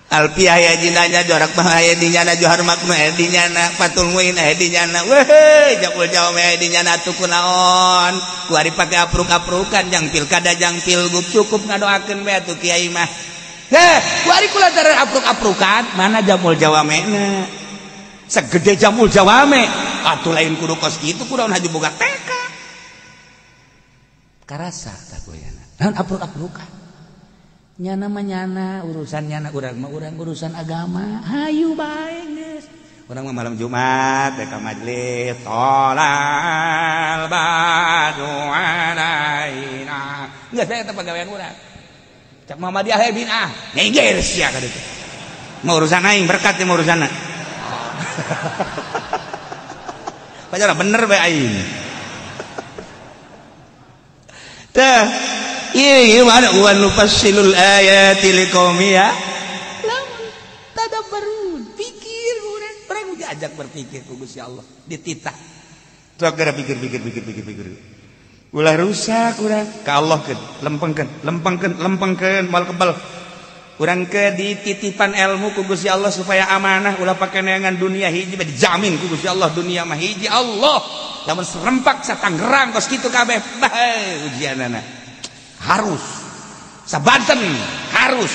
Alpiah aya dinanya jorak mah aya di nyana johar makna aya di nyana fatul muin aya di nyana. Weh, japul jawab aya di nyana atuh kunaon. Kuari pake apruk-aprukan jang pilkada jang pilgub cukup ngadoakeun bae atuh kiai mah. Heh, kuari kulantaran apruk-aprukan mana jamul jawamena. Segede jamul jawame atuh lain kudu kos kitu kudu haji boga TK. Karasa tah goyana. Naon apruk-aprukan. Nyana mah nyana urusan nyana urang mah urang urusan agama. Hayu bae geus. Urang mah malam Jumat teh ka majelis tolal badu alaina. Geus eta pagawean urang. Cak Muhammadiyah he bin ah, nyengger sia ka ditu. Mah urusan aing berkat mah urusanna. Pacara bener bae aing. Tah, ieu mana wa nufassilul ayati liqaumi ya. Lamun tadabbarun, pikir urang, urang diajak berpikir ku Gusti Allah, dititah. Sok geura pikir pikir pikir pikir pikir. Ulah rusak urang ka Allah keun, lempengkeun, lempengkeun, lempengkeun moal kebal. Urang ke dititipan ilmu ku Gusti Allah supaya amanah ulah pake neangan dunia hiji dijamin ku Gusti Allah dunia mah hiji Allah. Lamun serempak sa Tangerang kos kitu kabeh bae ujianana. Harus sa Banten harus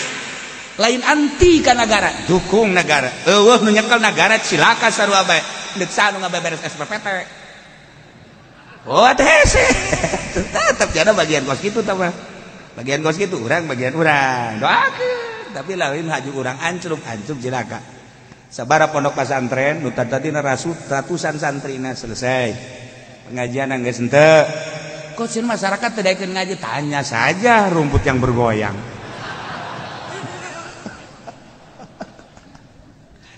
lain anti ka nagara dukung nagara. Eueuh nu nyekel nagara cilaka sarua bae. Deuk saha nu ngabeberes SPPT. Oh teh hese. Tetep jana bagian kos kitu tah mah. Bagian kos kitu urang bagian urang. Doakeun tapi lain haju urang ancruk-ancruk cilaka. Sabara pondok pesantren nu tadina ratusan santrina selesai. Pengajian geus henteu. Kok sieun masyarakat teu daekeun ngaji? Tanya saja rumput yang bergoyang.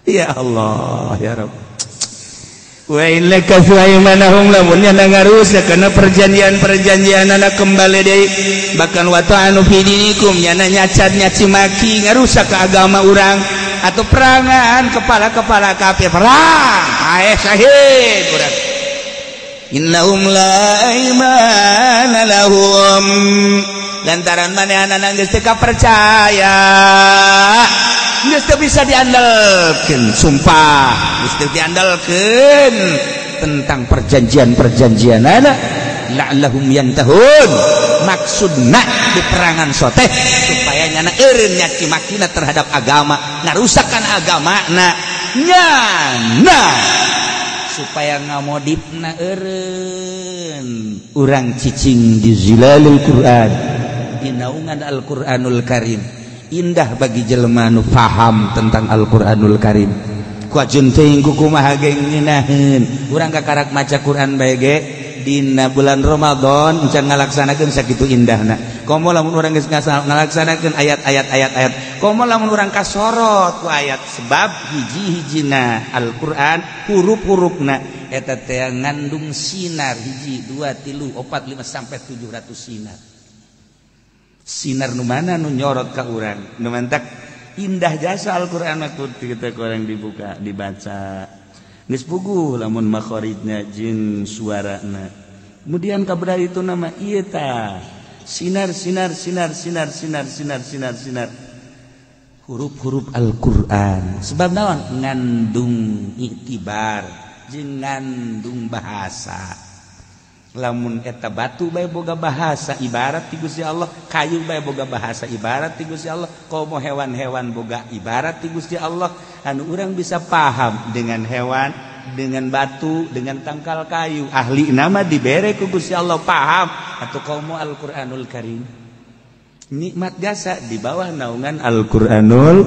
Ya Allah, ya Rabb. Wa innaka suaimanahum lamun nyana ngarusak kana perjanjian-perjanjianana kembali deui bahkan wa ta'anu fi dinikum nyana nyacat nyaci maki ngarusak ke agama urang atau perangan kepala-kepala kafir perang ae syahid urang innahum la aymana lahum lantaran manehanana geus teu kapercaya geus teu bisa diandalkeun sumpah geus teu diandalkeun tentang perjanjian-perjanjianana la'allahum yantahun maksudna di perangan soteh supaya nyana eureun nyaci makina terhadap agama, ngarusakan agamana nyana supaya ngamodipna eureun urang cicing di zilalil Quran, di naungan Al-Qur'anul Karim. Indah bagi jelema nu paham tentang Al-Qur'anul Karim. Kuajun teuing kumaha ge ngeunaheun urang kakarak maca Quran bae ge dina bulan Ramadan encan ngalaksanakeun sakitu indahna. Komo lamun urang geus ngalaksanakeun ayat-ayat ayat-ayat. Komo lamun urang kasorot ku ayat sebab hiji-hijina Al-Qur'an huruf-hurufna eta teh ngandung sinar 1 2 3 4 5 sampai 700 sinar. Sinar nu mana nu nyorot ka urang. Nu mantak indah jasa Al-Qur'an mah kita kurang dibuka dibaca. Geus puguh lamun makhorijna jeung suarana. Kemudian kabar itu nama ieu tah sinar sinar sinar sinar sinar sinar sinar sinar huruf-huruf Al-Qur'an. Sebab naon ngandung iktibar jeung ngandung bahasa. Lamun eta batu bae boga bahasa ibarat ti Gusti Allah, kayu bae boga bahasa ibarat ti Gusti Allah, komo hewan-hewan boga ibarat ti Gusti Allah. Anu urang bisa paham dengan hewan, dengan batu, dengan tangkal kayu. Ahli nama dibere ku Gusti Allah paham atau komo Al-Qur'anul Karim. Nikmat jasa di bawah naungan Al-Qur'anul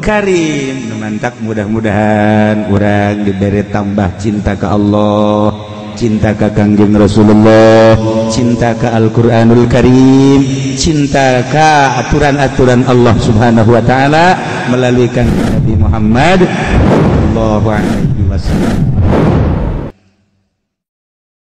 Karim. Mantak mudah-mudahan urang dibere tambah cinta ke Allah, cinta ke Kangjeng Rasulullah, cinta ke Al-Qur'anul Karim, cinta ke aturan-aturan Allah Subhanahu wa taala melalui Kangjeng Nabi Muhammad sallallahu alaihi wasallam.